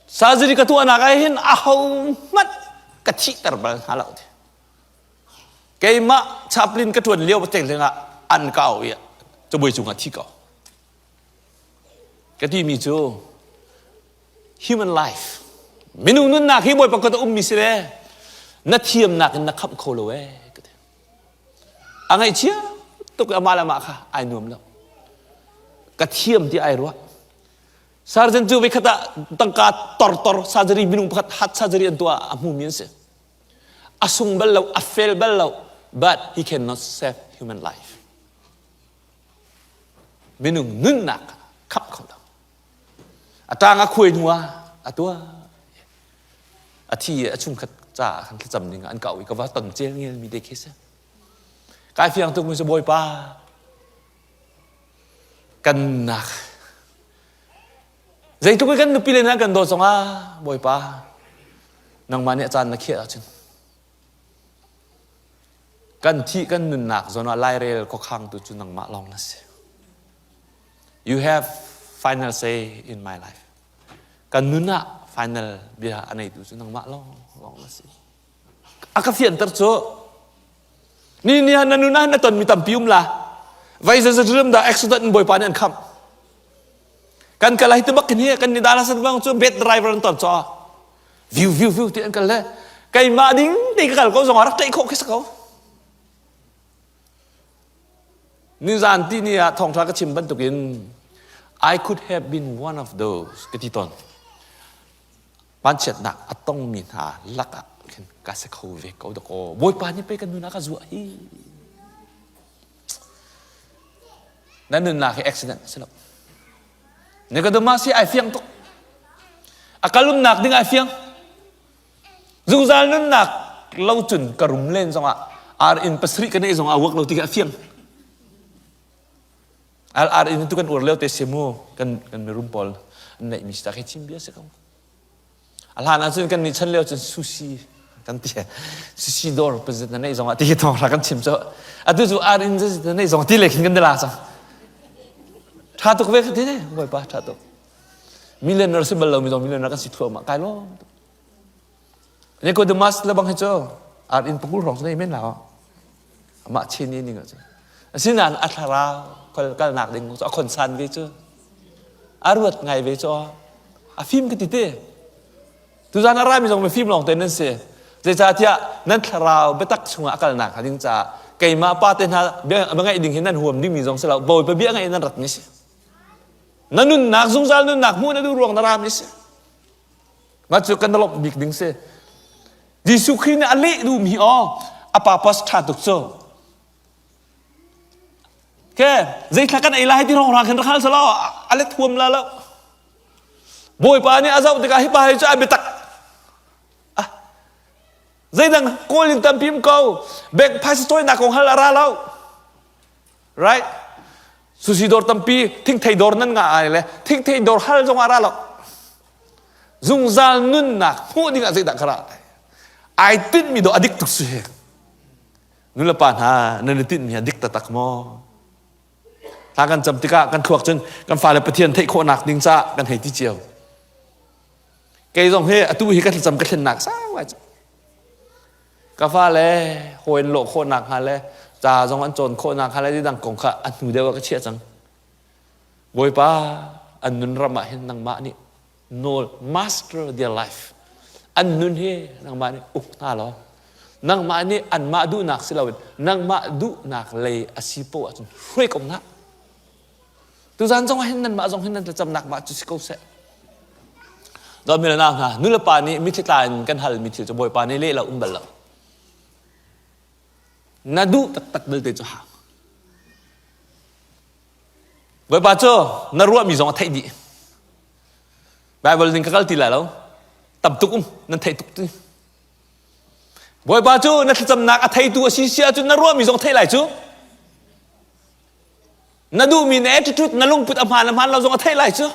surgery ka tuahnak ah hin aho hmanh ka thihter bal hna lo ti keimah chaplain ka ṭuan lio te lengah an ka au i cabuai cungah thi ko Ka timi cu human life minung nunnak hi Bawipa kut a ummi si le na thiamnak in na khamh kho lo ee ka ti. A ngaihchia tuk i amah le amah kha ai nuam lo. Ka thiam ti ai ruah. Surgeon cu voikhat ah tangka tortor surgery minung pakhat heart surgery an tuah a hmumi an si. A sung bal lo, a fail bal lo, but he cannot save human life. Minung nunnak khamh kho lo. A ṭang a khuai hnu ah a tuah. A thi i a chungkhat caah khan thlacam ding an kau i ka va ton cel ngel mi te khi si. Kai fiang tuk mi cu Bawipa kan nak zeitluk i kan nupi le nan kan dawt zongah Bawipa nangmah nih a caan na khiah ahcun Kan thih kan nunnak zawn ah lairel khuakhangtu cu nangmah lawng na si. You have final say in my life. Kan nun ah final bia a neitu cu nangmah lawng lawng na si. A ka fianter cu ni ni na nun ah na tonmi tampi um la. Vai zazadrim dah accident in Bawipa nih an khamh. Kan kal ai tibak hi kan ni dala san bang cu bed driver an ton cho. View view view ti an kal le keimah ding te ka kal ko zong rak tlaih khawh khi si ko. Nizan ti ni ah thawngtha ka chim bantukin I could have been one of those ka ti tawn. Vanchiatnak a tongmi hna lakah khin ka si kho ve ko dakaw. Bawipa nih pei kan nun ah ka zuah hi. Na nunnak hi accident a si lo. Nicodemus hi ai fiang tuk. A kalumnak ding ai fiang. Zungzal nunnak lo cun ka rum len zongah ar in pasarih ka neih zongah work lo ti khi a fiang. Al ar in tu kan ur lio te simu kan kan mirum pawl an neih mi si ta khi chim bia si ko. A hlan ahcun kan nih chan lio cun sushi kan ti sushi dawr pazit na neih zongah ti hi thawng kan chim cu atu cu ar in na neih zong ti le khin kan la cang tha tuk ve ka ti ne bawipa tha tuk millionaire si bal lo mi zong millionaire kan si thluahmah kai lawm Nicodemus le bang hi cu ar in pakul hrawng nei men la amah chin ni ning cu asinain a thlarau kalnak ding cu a khonsan ve cu a ruat ngai ve cu a fim ka ti te tuzan a rami zong mifim lawng te nan si zeicahtiah nan thlarau biatak chungah a kalnak hnga ding caah keimah pa te hna bia ngaih ding hi nan huam dingmi zong si lo bawipa bia ngaih nan rat mi si na nunnak zungzal nunnak hmuh na duh ruang na rami si Mah cu kan lawmh bik ding si. Jesuh Khrih nih a leh duhmi aw a purpose ṭha tuk cu. Ke zeithla kan ei lai ti rong rang khin rak hal selaw a let huam la lo. Bawipa nih a zoh tikah hi pa hi cu a biatak. Ah, zeidang kawl in tampi um ko. Bank phaisa cawinak kong hal a ra lo. Right? Sushi dawr tampi thingthei dawr nan ngah ai le thingthei dawr hal zong a ra lo. Zungzal nunnak hmuh ding ah zeidah ka ra ai tinhmi dawh a dik tuk si. Nulepa hna nan i tinhmi a dik taktak maw? Thla kan cam tikah kan thluak cun kan fale Pathian theih khawhnak ding caah kan hei ti cio. Kei zong hi atu hi ka thlacam ka thlennak sau ai Ka fale hawi an lawh khawhnak hnga le ca zong an cawn khawhnak hnga le dang kong kha a hnu deuh ah ka chiah cang. Bawipa an nun ram ah hin nangmah nih nawl master their life an nun hi nangmah nih uk hna law nangmah nih anmah duhnak si loin nangmah duhnak lei a si poah ahcun hruai ko hna. Tuzan zong ah hin nanmah zong hin nan thlacamnak mah cu si ko seh. Dawtmi le nau hna, nulepa nih mitthli tla in kan halmi thil cu Bawipa nih leh lo um bal lo. Na duh taktak belte cu hau. Bawipa cu na ruahmi zong a theih dih. Bible ning ka kal ti lai lo. Tam tuk um, nan theih tuk ti. Bawipa cu na thlacamnak a theitu a si si ahcun na ruahmi zong theih lai cu. Na duhmi na attitude na lungput a hmaan a hmaan lo zong a theih lai cu.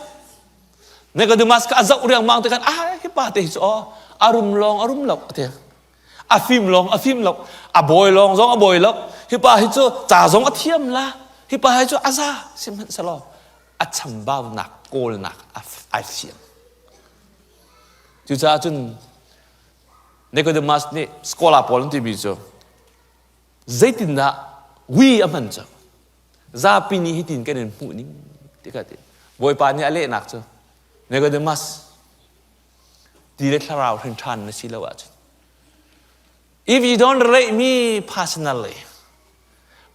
Nicodemus kha a zoh riangmang te khan ah hi. pa te hi cu aw a rum lawng a rum lo a ti. A fim lawng a fim lo. A bawi lawng zong a bawi lo. Hi pa hi cu ca zong a thiam la. Hi pa hi cu a za sihmanhsehlaw a chambaunak kawlnak ai fiang. Cucaah cun Nicodemus nih scholar pawl an timi cu zeitindah wi a hman cu zapi nih hitin kan in hmuh ning ti kha ti Bawipa nih a lehnak cu Nicodemus ti le thlarau hrin ṭhan na si lo ahcun if you don't relate me personally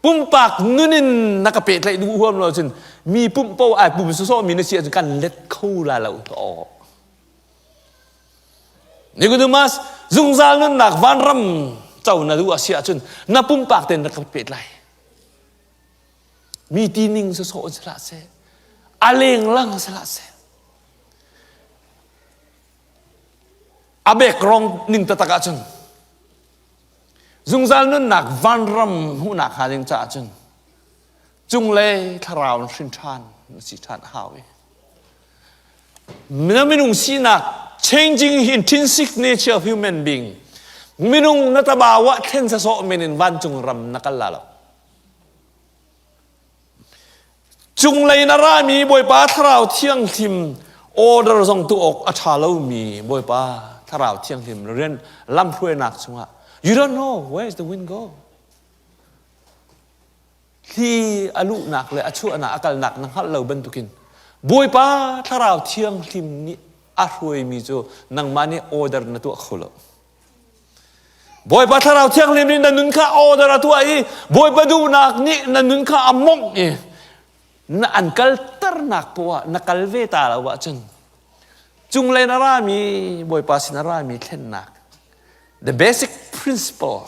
pumpak nun in na ka pehtlaih duh huam lo cun mi pumh po ai pum sawsawh mi na si ahcun kan let kho la lo aw Nicodemus zungzal nunnak vanram co na duh a si ahcun na pumpak tein na ka pehtlai mi tining sawsawh in sihlah seh a lenglang sihlah seh a background ning taktak ahcun zungzal nunnak vanram hmuhnak hnga ding caah cun cunglei thlarau in hrin ṭhan na si ṭhan a hau i na minung sinak changing intrinsic nature of human being minung na tabau ah thlen sasawh men in vancung ram na kal la lo Cunglei na rami Bawipa Thlarau Thianghlim order zong tu awk a ṭha lomi Bawipa Thlarau Thianghlim rian lamhruainak chungah you don't know where is the wind go. Thli a luhnak le a chuahnak a kalnak na hngalh lo bantukin Bawipa Thlarau Thianghlim nih a hruaimi cu nangmah nih order na tuah kho lo. Bawipa Thlarau Thianghlim nih na nun kha order a tuah i Bawipa duhnak nih na nun kha a mongh i na an kalternak poah na kal ve ta lo ahcun cunglei na rami Bawipa sin a rami thlennak the basic principle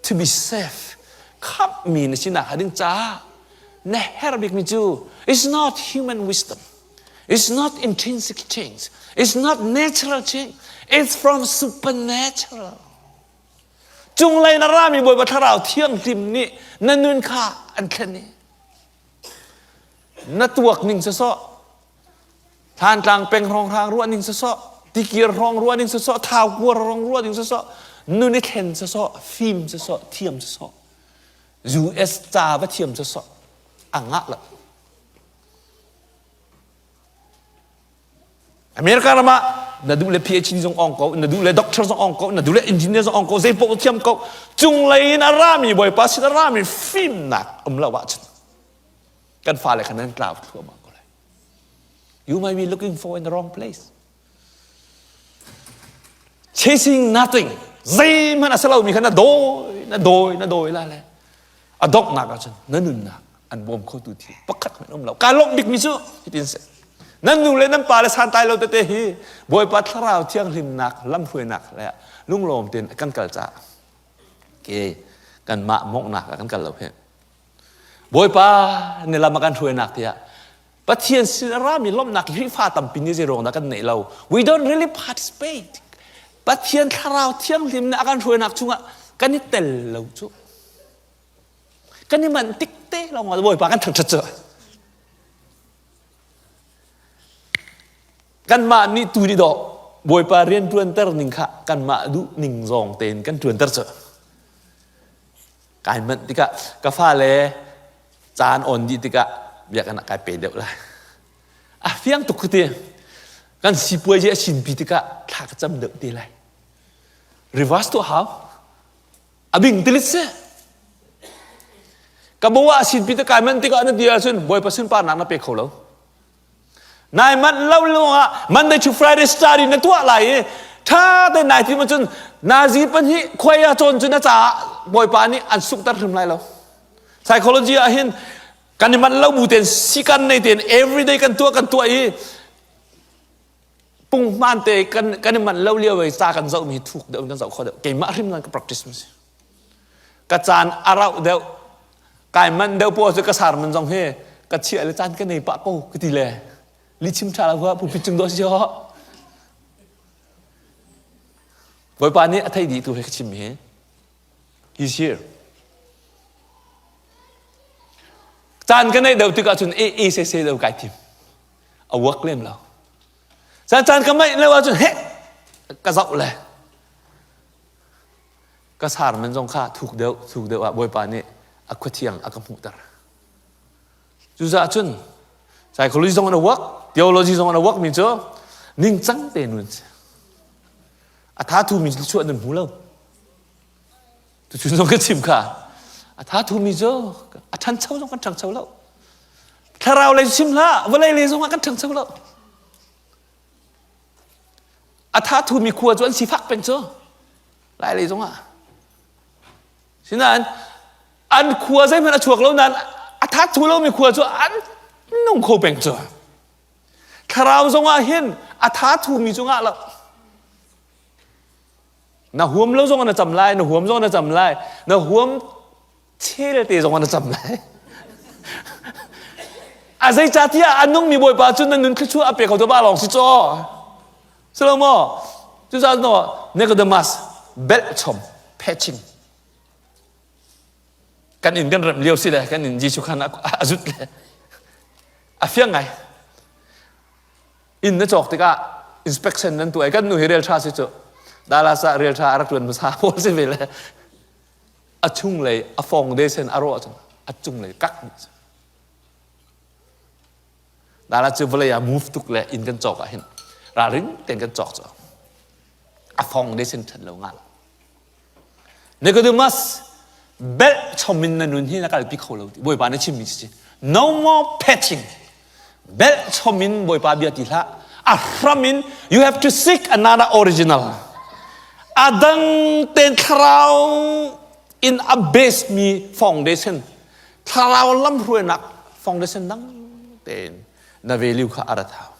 to be safe khamhmi na sinak hnga ding caah na herh bikmi cu it's not human wisdom It's not intrinsic change. It's not natural change. It's from supernatural. Cunglei na rami Bawipa Thlarau Thianghlim nih na nun kha an thlen i na tuak ning sawsawh Thantlang peng hrawnghrang ruah ning sawsawh tikir hrawng ruah ning sawsawh thau kuar hrawng ruah ning sawsawh nun i thlen sawsawh fim sawsawh thiam sawsawh US ca va thiam sawsawh a ngah lo America ram ah na duh le PhD zong ong ko, na duh le doctor zong ong ko, na duh le engineer zong ong ko, zei paoh thiam ko. Cunglei in a rami Bawipa sin a rami fimnak um lo ahcun kan fale khan nan tlau thluahmah ko lai. You might be looking for in the wrong place. Chasing nothing. Zeihmanh a si lomi kha na dawi, na dawi, na dawi lai le a donghnak ahcun na nunnak an bawm khotu thil pakhat hmanh um lo. Kaa lawmh bikmi cu hitin si. Nan nu le nan pa le santlai lo tete hi Bawipa Thlarau Thianghlimnak lamhruainak le lunglawm tein kan kal caah ke kanmah monghnak ah kan kal lo hi. Bawipa ni lam a kan hruainak tiah Pathian sin a rami lawmhnak Khrihfa tampi nih zei ruang dah kan neih lo? We don't really participate. Pathian thlarau thianghlim nih a kan hruainak chungah kan i tel lo cu. Kan i manh tik te lawng ah Bawipa kan thangṭhat cu. Kanmah nih tu nih dawh Bawipa rian ṭuanter ning kha kanmah duh ning zawng tein kan ṭuanter cu. Kai manh tikah ka fale caan on dih tikah biakinn ah kai pe deuh lai. A fiang tuk ti. Kan sipuazi a sinpi tikah thla ka cam deuh te lai. Reverse tuah hau. A bing tilit si. Ka bo ah sinpi te kai manh tikah na ti ahcun Bawipa sunparnak na pe kho lo. Nai manh lo lawngah Monday to Friday study na tuah lai i ṭha tein nai tim ahcun nazi pahnih khuai ah cawn cu na caah Bawipa nih an sunghter hrim lai lo. Psychology ah hin kan i manh lo bu tein sikan nei tein everyday kan tuah kan tuah i punghman te kan kan i manh lo lio i ca kan zohmi thuk deuh in kan zoh kho deuh keimah hrim nan ka practice mi si ka caan a rauh deuh kai manh deuh pawl cu ka sarman zong hi ka chiah le caan ka nei pah ko ka ti le li chim ṭha lo hua pulpit cung dawh si ho Bawipa nih a thei dih tu he ka chim hi he's here caan ka neih deuh tikah cun e e se se deuh kai tim a work lem lo caan caan ka maih leo ahcun he. ka zoh le ka sermon zong kha thuk deuh thuk deuh ah Bawipa nih a khuathiang a ka hmuhter. Cucaah cun psychology zong in a work, theology zong in a work mi cu ningcang te nun si. A tha thu mi chuah nan hmu lo. Tuchun zong ka chim kha. A tha thu mi cu a ṭhancho zong kan ṭhangcho lo. Thlarau lei chim hlah, vawlei lei zong ah kan ṭhangcho lo. A tha thu mi khua cu an sifak peng cu. Lai lei zong ah. Sinain an khua zeihmanh a chuak lo nain a that thu lomi khua cu an nung kho peng cu. Thlarau zongah hin a tha thumi cu ngah lo. Na huam lo zong na cam lai, na huam zong na cam lai, na huam chel te zong na cam lai. A zeicahtiah a nungmi Bawipa cu na nun thluachuah a pe kho tu ba lawng si caw. Silo maw? Cucaah no Nicodemus belh chom patching kan inn kan remh lio si le kan inn Jesuh khan a zut le a fiang ngai inn na cawk tikah inspection nan tuah i kan nu hi rel tha si cu Dallas ah rel tha a rak tuan hmasa pawl si ve le a chunglei a foundation a rawh cun a cunglei kak dih Dala cu vawlei ah move tuk le inn kan cawk ah hin ralring tein kan cawk cu a foundation ṭhat lo ngal. Nicodemus belh chom in na nun hi na kalpi kho lo ti Bawipa na chimmi si no more patching belh chom in Bawipa bia ti hlah a hram in you have to seek another original adang ten thlarau in a base mi foundation thlarau lamhruainak foundation dang tein na value kha a rat hau.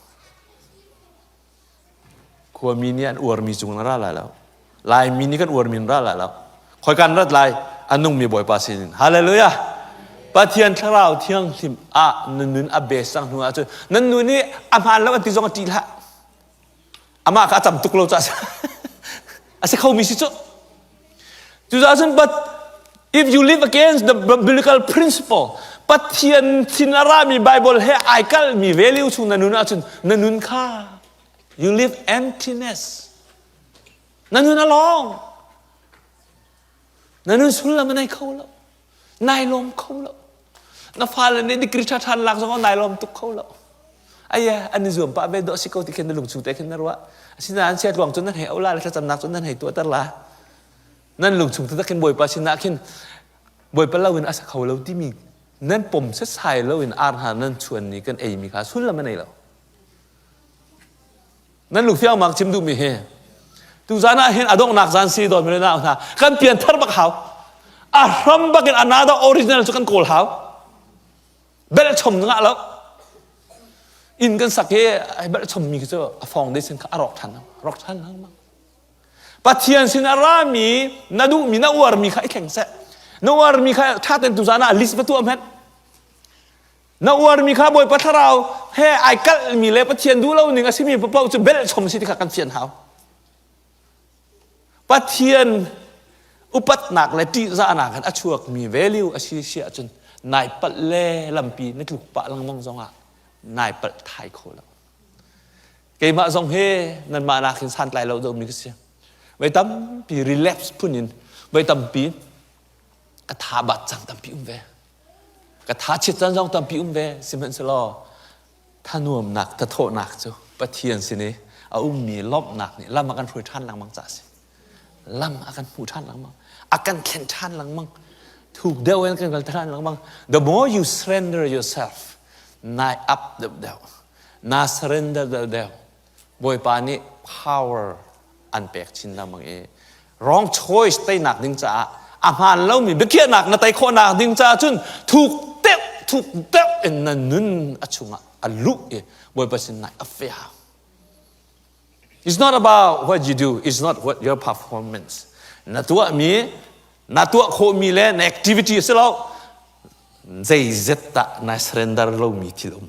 Khuami nih an uarmi cung na ra lai lo. Laimi nih kan uarmi in ra lai lo. Khoi kan rat lai a nungmi Bawipa sinin. Hallelujah. Pathian thlarau thianghlim ah nan nun a bes cang hnu ahcun nan nun nih a hmaan lo an ti zong a ṭih hlah. Amah kha a tam tuk lo caah a si khomi si cu. Cucaah cun but if you live against the biblical principle Pathian thin a rami Bible he ai kalmi value chung na nun ahcun na nun kha you live emptiness. Na nun a lawng. Na nun sullam a nei kho lo. Nai lawm kho lo. Na fale nih degree ṭha ṭhan lak zong nai lawm tuk kho lo. Aya, an i zuam pah ve dawh si ko ti khin na lungchung te khin na ruah. Asinain siatluang cun nan hei ola le thlacamnak cun nan hei tuahter la. Nan lungchung taktak khin Bawipa sinah khin Bawipa lo in a sa kho lo timi nan pom setsai lo in ar hna nan chuan ni kan ei mi kha sullam a nei lo. Nan lungfiang mak chim duhmi hi tuzan ah hin a donghnak zan si dawt mi nau hna kan pianthar bak hau a hram bak in another original cu kan kawl hau belh chom ngah lo inn kan sak hi ai belh chom mi cu a foundation kha a rawk than rawk than lengmang Pathian sin a rami na duhmi na uarmi kha i thleng seh na uarmi kha tha ten tuzan ah list va tuah hmet Na uarmi kha Bawipa Thlarau he ai kalhmi le Pathian duh lo ning a simi paoh cu belh chom si ti kha kan fian hau. Pathian upatnak le ṭihzahnak in a chuakmi value a si si ahcun nai palh le lampi na tluk pah lengmang zongah nai palh thai kho lo. Keimah zong hi nanmah nakin santlai lo deuhmi ka si. Voi tampi relapse phun in voi tampi ka tha bat cang tampi um ve. Ka tha chiat caan zong tampi um ve sihmanhsehlaw thanuamnak thathawhnak cu Pathian sin i a ummi lawmhnak nih lam a kan hruai ṭhan lengmang caah a si. Lam a kan hmuh ṭhan lengmang. A kan thlen ṭhan lengmang. Thuk deuh in kan kal ṭhan lengmang. The more you surrender yourself, nai up deuh deuh. Na surrender deuh deuh. Bawipa nih power an pek chin lengmang i wrong choice teinak ding caah a hmaan lomi biakhiahnak na tei khawhnak ding caah cun thuk deuh thuk deuh in na nun a chungah a luh i Bawipa sin nai a fe hau. It's not about what you do, it's not what your performance. Na tuahmi, na tuah khawhmi le na activity a si lo. Zeizet dah na surrender lomi thil um.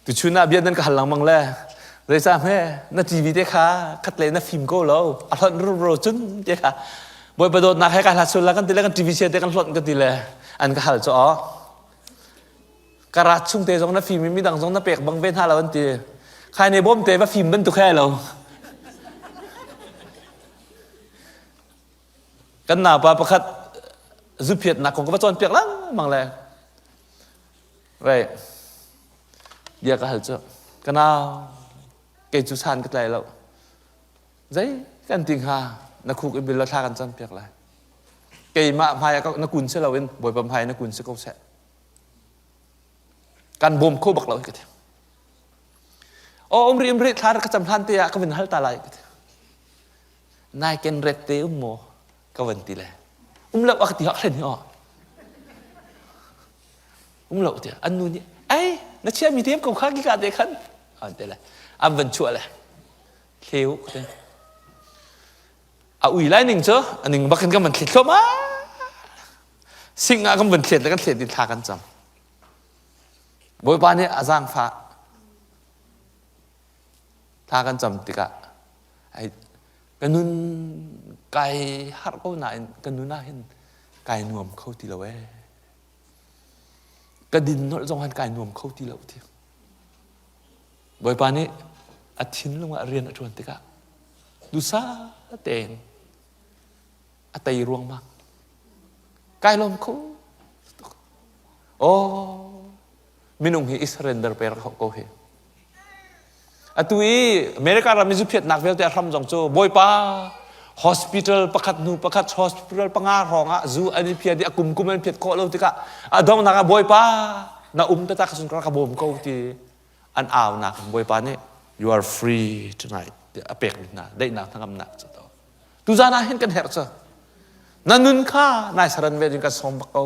Tuchun ah bia nan ka hal lengmang le zeicah hme na TV te kha khat le na fim ko lo a hlonh ruro cun te kha Bawipa dawtnak he ka hlat sul la kan ti le kan TV sia te kan hlonh ka ti le an ka hal cu aw ka rat chung te zong na fim i midang zong na pek bang ve hna lo an ti. Khai ne bawm te va fim bantuk he lo. Kan naupa pakhat zuphiatnak kong ka va cawnpiak lengmang le right bia ka hal cu ka nau kei cu san ka tlai lo zei kan ti hnga na khuk i bil la thla kan campiak lai keimah hmai ah na kun si loin bawipa hmai na kun si ko seh kan bawm kho bak lo ka ti o um ri um ri thla ka cam hlan te ah ka vin hal ta lai ka ti nai ken ret te um maw ka van ti le um lo a ka ti hak hlen hi o um lo tiah an nu nih ai na chia mi te ko kha ki ka te khan an te le an van chuah le thleu te a ui lai ning cu a ning bak in kan van thlet thluahmah sing ah kan van thlet le kan thlet in thla kan cam Bawipa nih a zaangfah thla kan cam tikah ai ka nun kai harh ko nain ka nun ah hin kai nuam kho ti lo ee ka din nolh zong han kai nuam kho ti lo ti Bawipa nih a thinlung ah rian a ṭuan tikah dusa tein a tei ruangmang. Kai lawm kho tuk. Oh, minung hi i surrender pe rak ko hi. Atu i America ram i zuphiatnak vialte a hram zong cu Bawipa hospital pakhat hnu pakhat hospital panga hrawng ah zu an i phiat i a kum kum an phiat khawh lo tikah a donghnak ah Bawipa na um taktak cun ka bawm ko ti an aunak Bawipa nih you are free tonight tiah a pek hna daihnak hnangamnak cu to tuzan ah hin kan herh cu na nun kha nai saran ve ding kan sawm bak ko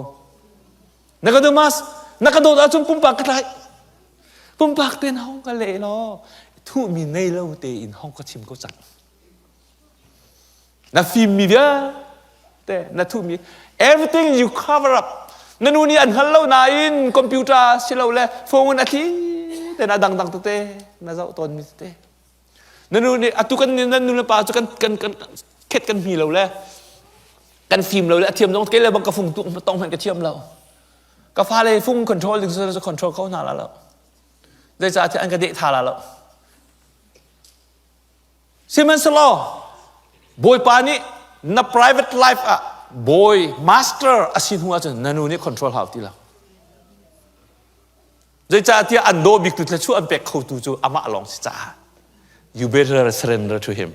na ka dumas na ka dawt ahcun pumpak ka tlai pumpak ten hong ka leh law thuhmi nei lo tein hong ka chim ko cang Na fimmi vialte na thuhmi everything you cover up na nu nih an hngal lo nain computer silole phone in a thli te na dangdang tete na zoh tawnmi tete na nu nih atu kan nan nu le pa cu kan kan kan khet kan hmi lo le kan fim lo le a thiam zong kei le bang ka fung tuk tong hmanh ka thiam lo ka fale fung control ding cu control ko hna la lo zeicahtiah an ka deh tha la lo Sihmanhsehlaw Bawipa nih na private life ah bawi master a si hnu ahcun na nu nih control hau ti lo. Zeicahtiah an daw bik tu thluachuah an pek khotu cu amah lawng si caah you better surrender to him.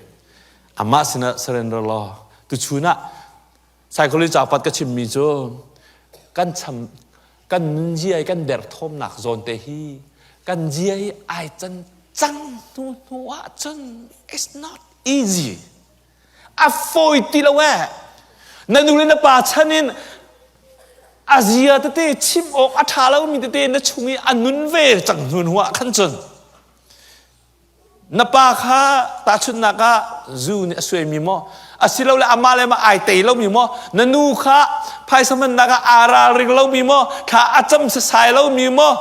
Amah sinah surrender law. Tuchun ah psychology capat ka chimmi cu kan cham kan nunzia i kan derthawmnak zawn te hi kan zia hi ai can cang hnu hnu ah cun it's not easy a fawi ti lo eh na nu le na pa chan in a zia tete chim awk a ṭha lomi tete na chung i a nun ve cang hnu hnu ah khan cun Na pa kha tahchunhnak ah zu nih a suaimi maw? Asilole amah le amah ai tei lomi maw? Na nu kha phaisa hmannak ah aa ralring lomi maw? Thla a cam sasai lomi maw?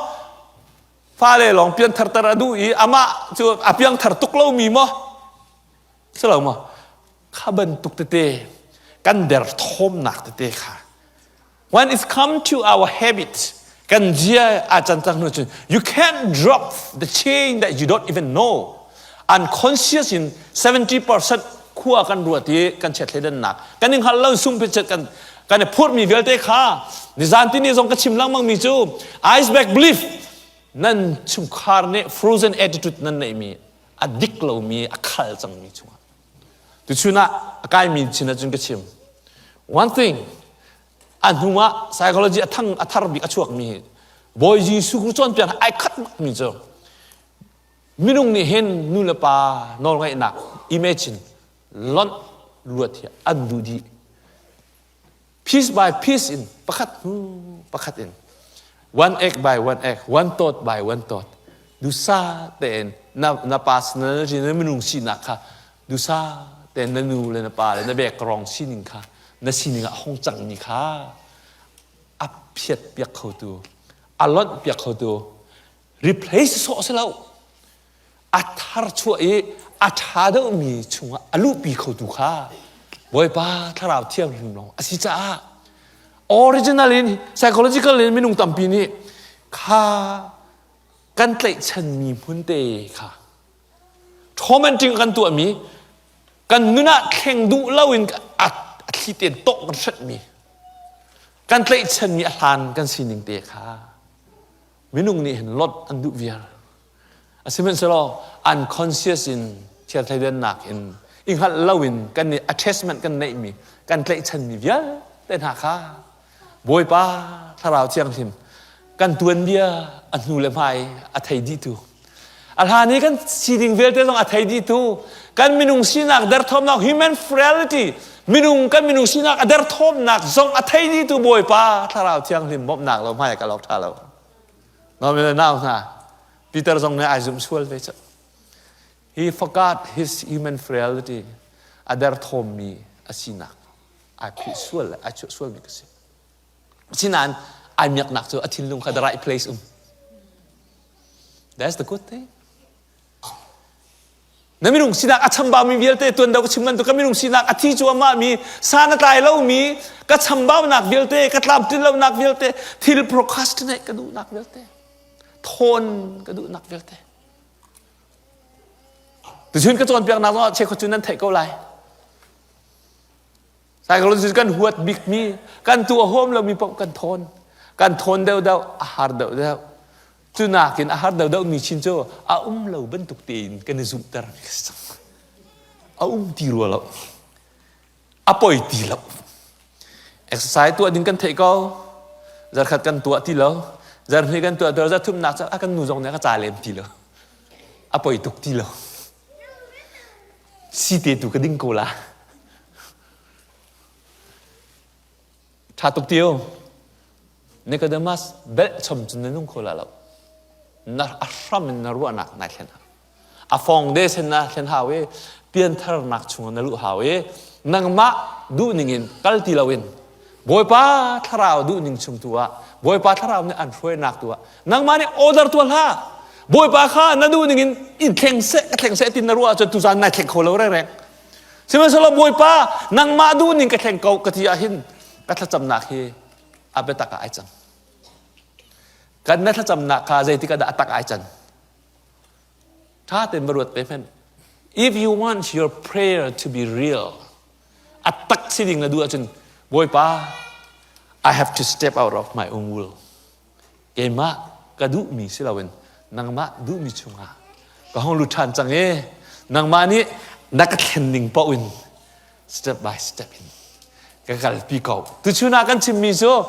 Fale lawng piantharter a duh i amah cu a piangthar tuk lomi maw? Si lo maw? Kha bantuk tete kan derthawmnak tete kha When it's come to our habits, kan zia a can cang hnu cun you can't drop the chain that you don't even know. Unconscious in 70% khua kan ruat i kan chiat thleidannak kan i hngal lo sung pichet kan kan i phurmi vialte kha nizan tini zong ka chim lengmang mi cu iceberg belief nan chungkhar nih frozen attitude nan neihmi a dik lomi a khal cangmi chungah tuchun ah a kaimi chin ahcun ka chim one thing a hnu ah psychology a thang a thar bik a chuakmi hi Bawi Jesuh Christ cawnpiak ai khat bakmi cu minung nih hin nu le pa nawlngaihnak imagine lonh luat hi an duh dih piece by piece in pakhat hnu pakhat in one egg by one egg one thought by one thought dusa tein na na personality na minung sinak kha dusa tein na nu le na pa le na background sining kha na sining ah hong cangmi kha a phiat piak khotu a lonh piak khotu replace sawh si lo a thar chuah i a ṭha deuhmi chungah a luhpi khotu kha Bawipa Thlarau Thianghlim lawng a si caah original in psychological in minung tampi nih kha kan tlaihchanmi hmun te kha. Tormenting kan tuahmi kan nun ah thleng duh loin a thli tein tawh kan hrenhmi kan tlaihchanmi a hlan kan sining te kha minung nih hin lot an duh viar. Sihmanhsehlaw unconscious in thiarthleidannak in i hngalh loin kan nih attachment kan neihmi kan tlaihchanmi vialte hna kha Bawipa Thlarau Thianghlim kan tuanbia a hnu le hmai a thei dihtu a hlan i kan sining vialte zong a thei dihtu kan minung sinak derthawmnak human frailty minung kan minung sinak a derthawmnak zong a thei dihtu Bawipa Thlarau Thianghlim bawmhnak lo hmai ka lok ṭha lo. Nau nau hna Peter zong nih ai zumh sual ve cu. He forgot his human frailty. A derthawmmi a sinak ai philh sual le ai chuah sualmi ka si. Asinain ai miaknak cu a thinlung kha the right place um. That's the good thing. Na minung sinak a chambaumi vialte tuan do ka chim bantuk ka minung sinak a thi cuahmah mi san a tlai lomi ka chambaunak vialte ka tlamtlin lonak vialte thil procrastinate ka duhnak vialte thawn ka duhnak vialte tuchun ka cawnpiaknak zongah cheukhat cu nan theih ko lai Psychologist kan huat bikmi, kan tuah huam lomi paoh kan thawn. Kan thawn deuhdeuh, a har deuhdeuh. Cu nakin a har deuhdeuh mi chin cu a um lo bantuk tein kan i zumhter mi ka si cang. A um ti rua lo. A poi ti lo. Exercise tuah ding kan theih ko. Zarkhat kan tuah ti lo. Zarhnih kan tuah ti lo. Zarthumnak cu a kan nu zong nih a ka ca lem ti lo. A poi tuk ti lo. Si te tu ka ding ko la. Ṭha tuk tio. Nicodemus belh chom cun na nung kho la lo. Na a hram in na ruahnak nai thlen hau. A fong de sen na thlen hau i piantharnak chungah na luh hau i nangmah duhning in kal ti loin Bawipa thlarau duhning chung tu ah Bawipa thlarau nih an hruainak tu ah nangmah nih order tuah hlah Bawipa kha na duhning in in thleng seh ka thleng seh tin na ruah ahcun tuzan nai thleng kho lo rengreng Sihmanhsehlaw Bawipa nangmah duhning ka thleng ko ka ti ahhin ka thlacamnak hi a biatak ah ai cang. Kan na thlacamnak kha zeitik ah dah a tak ai can? Ṭha tein va ruat ve hmanh. If you want your prayer to be real, a tak si ding na duh ahcun Bawipa, I have to step out of my own will. Keimah ka duhmi si loin nangmah duhmi chungah ka hung lut ṭhan cang i nangmah nih na ka thlen ning paoh in step by step in ka kalpi ko. Tuchun ah kan chimmi cu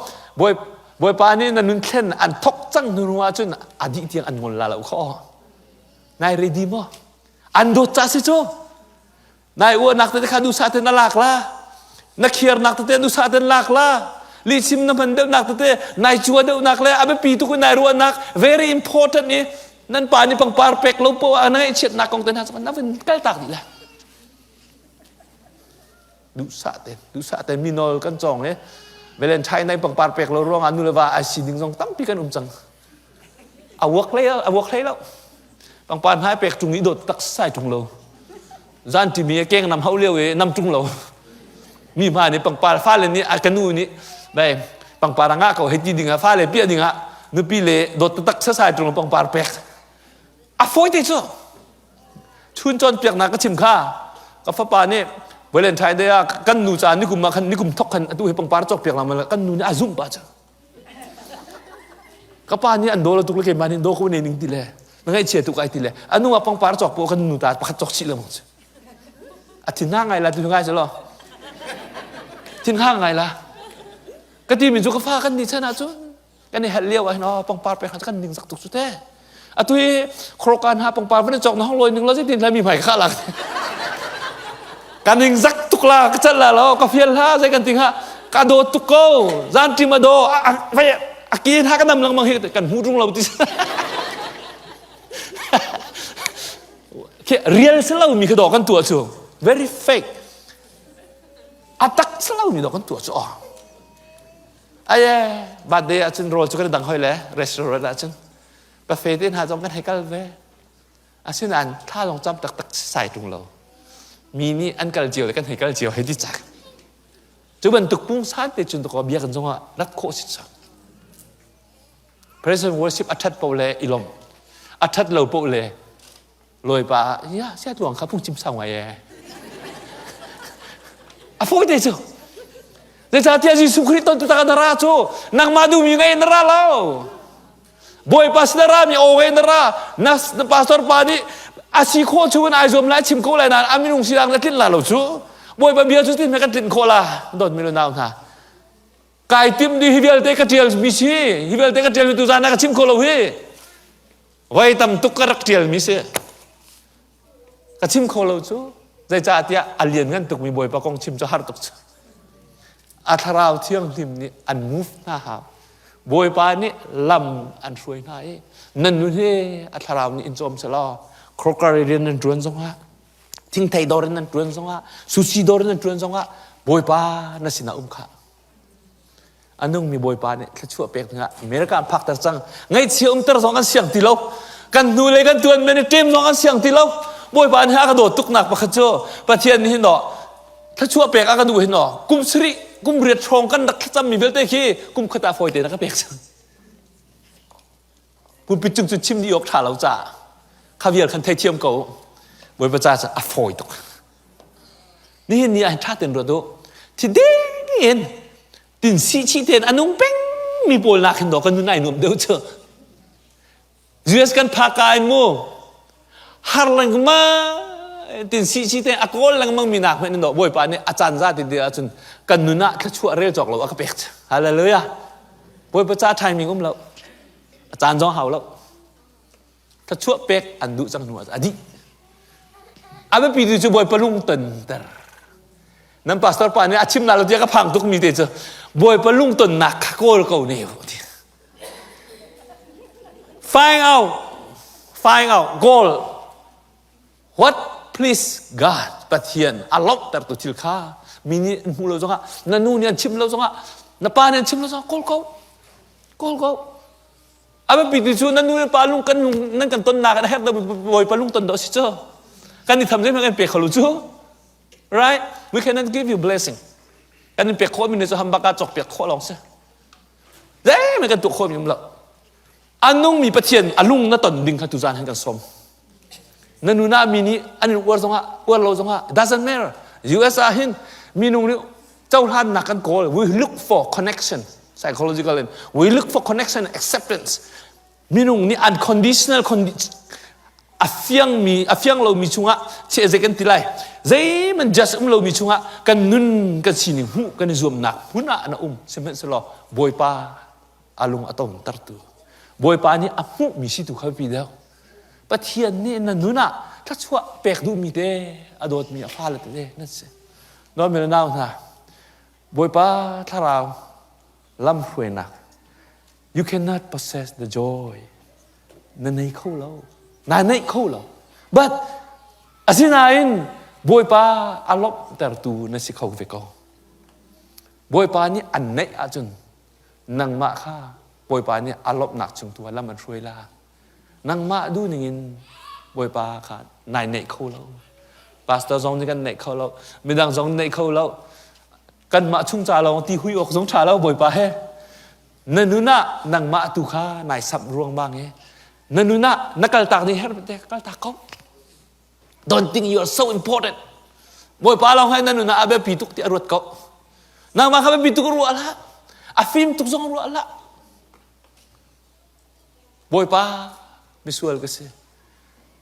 Bawipa nih na nun thlen an thok cang hnu ahcun a dih tiang an ngol la lo kho. Nai ready maw? An dawt ca si cu. Nai uahnak tete kha duhsah tein na lak la. Na khiarnak tete duhsah tein lak la. Lihchim na hman deuhnak tete nai cua deuhnak le a biapi tuk in nai ruahnak very important i nan pa nih pangpar pek lo poah ah na ngaihchiatnak kong te hna cu na vun kal tak dih la. Duhsah tein duhsah tein mi nawl kan cawng i Valentine nai pangpar pek lo ruangah nu le va ai si ding zong tampi kan um cang. A uak hlei a uak hlei lo. Pangpar hna pek ṭung i dawt tak sai ṭung lo. Zan timi keng nam hau lio i nam ṭung lo. Mi hma nih pangpar fale nih a ka nu nih bai pangpar a ngah ko hei ti ding ah fale piah ding ah nupi le dawt taktak sasai ṭung lo pangpar pek. A fawi te cu. Chun cawnpiaknak ka chim kha ka fapa nih Valentine Day ah kan nu ca nikum ah khan nikum thok khan atu hi pangpar cawk piak la kan nu nih a zumh pah cu. Ka pa nih an daw lo tuk le keimah nih daw ko ne ning ti le na ngaihchia tuk ai ti le anu ah pangpar cawk po kan nu ta pakhat cawk chih lengmang cu. A thin ha ngai la tu ngai lo. Thin ha ngai la. Ka ti mi cu ka fa kan ni chan ah cun kan i helh lio ah hin oh pangpar pek kan ning zak tuk cu te. Atu hi khorokan ha pangpar van cawk na hong loi ning lo zeitin la mi hmai kha la. Ka ning zak tuk la ka cal la lo ka fial ha zei kan ting ha ka do tuk ko zan tim a do vai a ki ha ka nam lengmang hi kan hmu rung lo ti khi real si lo mi kha do kan tuah cu very fake a tak si lo mi do kan tuah cu oh aye birthday ahcun rawl cu kan dang hoi le restaurant ahcun buffet te hna zong kan hei kal ve Asinain thla zong cam taktak sai ṭung lo. Mi nih an kal cio le kan hei kal cio hei ti cak. Cu bantuk pungsan te cun dakaw biakinn zongah rat khawh si cang. Praise and worship a ṭhat paoh le i lawmh. A ṭhat lo paoh le Lawipa ya sia tluang kha phungchim sau ngai ee. A fawi te cu. Zeicahtiah Jesuh Khrih ton tu tak na ra cu nangmah duhmi ngei na ra lo. Bawipa sin na ra mi aw ngei na ra. Na, na pastor pa nih a si khawh chung in ai zuam lai chim ko lai nain a minung sinak na tlinh la lo cu. Bawipa bia cu tin kan tlinh khawh la. Dawt mi nau hna. Kai tim di hi vialte ka tial mi si. Hi vialte ka tial mi tu zan ah ka chim kho lo hi. Voi tam tuk ka rak ṭialmi si. Ka chim kho lo cu. Zeicahtiah a lianngan tukmi Bawipa kong chim cu har tuk cu. A thlarau thianghlim nih an move hna hau. Bawipa nih lam an hruai hna i nan nun hi a thlarau nih in cawm selaw crockery rian nan ṭuan zongah thingthei dawr in nan ṭuan zongah sushi dawr in nan ṭuan zongah Bawipa na sinah um khah. A nungmi Bawipa nih thluachuah pek dingah America an phakter cang. Ngaihchia umter zong an siang ti lo. Kan hnu le kan tuan men i ṭem zong an siang ti lo. Bawipa nih a ka dawt tuknak pakhat cu Pathian nih hin thluachuah pek a ka duh hin kum sarih kum riat hrawng kan rak thlacammi vialte khi kum khat ah fawi tein a ka pek cang. Pulpit cung cu chim dih awk ṭha lo caah kha vial khan theithiam ko. Bawipa ca cu a fawi tuk. Nihin ni ah ṭha tein ruat u. Thi ding in tin si chih tein a nung peng mi pawl nak hin dawh kan nun ai nuam deuh cu. US kan phak ka in mu har lengmang tin si chi tein a kawl lengmang mi nak hmanh in dawh Bawipa nih a caan za ti ti ahcun kan nun ah thluachuah rel cawk lo a ka pek. Hallelujah. Bawipa ca timing um lo. A caan zong hau lo. Thluachuah pek an duh cang hnu ah a dih. A biapi tu cu Bawipa lungtonter. Nan pastor pa nih a chim la lo tiah ka phang tuk mi te cu Bawipa lungtonnak kha kawl ko ne ti. Find out, find out, goal. What please God Pathian a lawmhtertu thil kha mi nih an hmu lo zongah na nu nih an chim lo zongah na pa nih an chim lo zongah kawl ko kawl ko A biapi ti cu nan nu le pa lung kan lung nan kan tonnak in a herh Bawipa lung ton dawh si cu. Kan i tham zeihmanh kan pe kho lo cu. Right? We cannot give you blessing. Kan in pek khawh mi cu hambaka cawk piak khawh lawng si. Zeihmanh kan tuah khawh mi um lo. A nungmi Pathian a lung na ton ding kha tuzan han kan sawm. Na nu na mi nih an in uar zongah uar lo zongah doesn't matter. US ah hin minung nih cohlannak kan kawl we look for connection psychological in we look for connection acceptance minung nih unconditional a fiangmi a fiang lomi chungah chehze kan ti lai zeihmanh just um lomi chungah kan nun kan sining hmuh kan i zuamnak hmun ah na um sihmanhsehlaw bawipa a lung a tontertu bawipa nih a hmuhmi si tu kha pi deuh pathian nih na nun ah thluachuah pek duhmi te a dawtmi a fale te nan si Dawtmi le nau hna, Bawipa thlarau lamhruainak you cannot possess the joy na nei kho lo na neih kho lo but asinain Bawipa a lawmhtertu na si kho ve ko Bawipa nih an neih ahcun nangmah kha Bawipa nih a lawmhnak chung tu ah lam an hruai la Nangmah duh ningin Bawipa kha nai neih kho lo. Pastor zong nih kan neih kho lo. Midang zong neih kho lo. Kanmah chung ca lawng ti hui awk zong ṭha lo Bawipa he. Na nun ah nangmah tu kha nai samh ruangmang i na nun ah na kaltak ding herh te kaltak ko. Don't think you are so important. Bawipa lawng he na nun ah a biapi tuk ti a ruat ko. Nangmah kha biapi tuk ruah hlah. A fim tuk zong ruah hlah. Bawipa, misual ka si.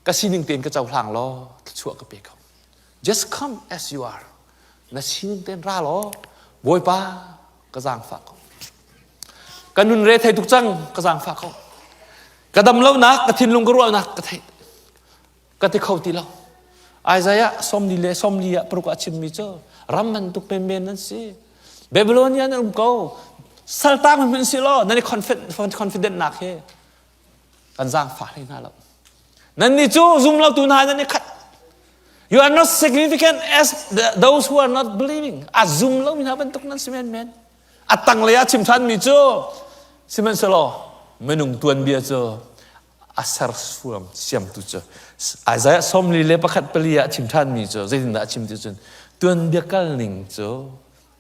Ka sining tein ka cohlang law thluachuah ka pe ko. Just come as you are. Na sining tein ra law Bawipa ka zaangfah ko. Ka nun re thei tuk cang ka zaangfah ko. Ka dam lonak, ka thinlung ka ruahnak ka theih. Ka ti kho ti lo. Isaiah sawmli le sawmli ah paruk ah chimmi cu ram bantuk menmen nan si. Babylonia nan um ko. Saltang hmanh si law nan i confident nak hi kan zaangfah hlei hna lo. Nannih cu zumlotu hna nan i khat. You are not significant as the, those who are not believing. A zum lomi hna bantuk nan si menmen. A tanglei ah chim ṭhanmi cu sihmanhsehlaw minung tuanbia cu a sersuam siamtu cu Isaiah 41 pali ah a chim ṭhanmi cu zeitindah a chim ti cun tuanbia kal ning cu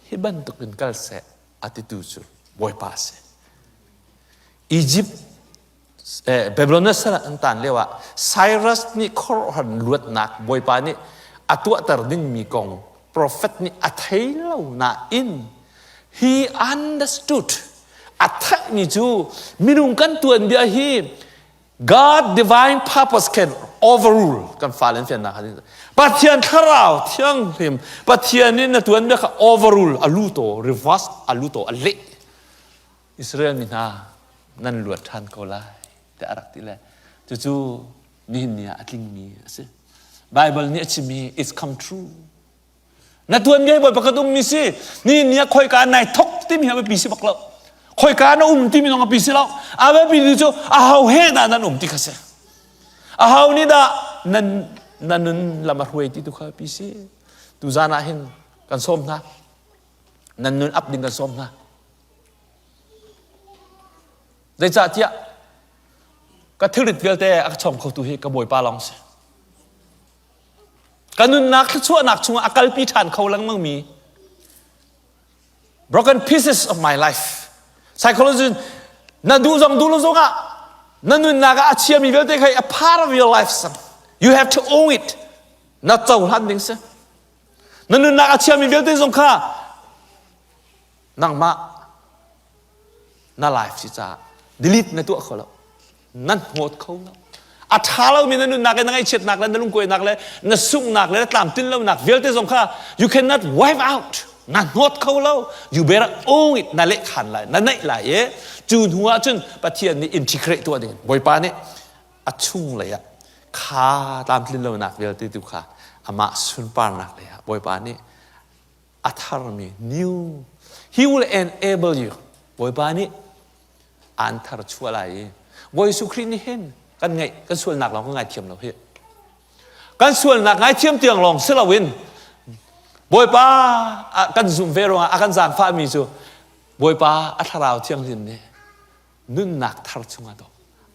hi bantuk in kal seh a titu cu Bawipa a si. Egypt Babylon sal an tan lio ah Cyrus nih khuaruahhar luatnak Bawipa nih a tuahter dingmi kong prophet nih a thei lo nain he understood a theihmi cu minung kan tuanbia hi God divine purpose can overrule kan fale an fiannak kha Pathian thlarau thianghlim Pathian nih na tuanbia kha overrule a luto reverse a luto a leh Israel mi hna nan luat ṭhan ko lai tiah a rak ti le cucu nihin ni ah a tlingmi a si. Bible nih a chimmi it's come true. Na tuanbia hi Bawipa ka ummi si. Nihin ni ah khoika nai thok timi hi a biapi si bak lo. Khoika na um timi zong a pi si lo. A biapi tu cu aho he dah nan um ti kha si. Aho nih dah nan na nun lam a hruai ti tu kha pi si. Tuzan ah hin kan sawm hna. Nan nun up ding kan sawm hna. Zeicahtiah ka thilrit vialte a ka chawm khotu hi ka Bawipa lawng si. Ka nunnak thluachuahnak chungah a kalpi ṭhan kho lengmangmi broken pieces of my life. Psychology na duh zong duh lo zong ah na nunnak ah a chiami vialte kha a part of your life sang. You have to own it. Na cohlan ding si. Na nunnak a chiami vialte zong kha nangmah na life si caah delete na tuah kho lo nan hnawt kho lo a ṭha lomi na nunnak le na ngaihchiatnak le na lungkuainak le na sunghnak le na tlamtlin lonak vialte zong kha you cannot wipe out na hnawt kho lo you better own it na lehkhan lai na neih lai i cu hnu ah cun Pathian nih integrate tuah ding Bawipa nih a chung lei ah kha tlamtlin lonak vialte tu kha amah sunparnak lei ah Bawipa nih a tharmi new he will enable you Bawipa nih aan thar chuah lai i Bawi Jesuh Khrih nih hin kan ngaih kan sualnak lawng kan ngaithiam lo hi kan sualnak ngaithiam tiang lawng si loin Bawipa kan zumh ve ruangah a kan zaangfahmi cu Bawipa a thlarau thianghlim nih nunnak thar chungah dawh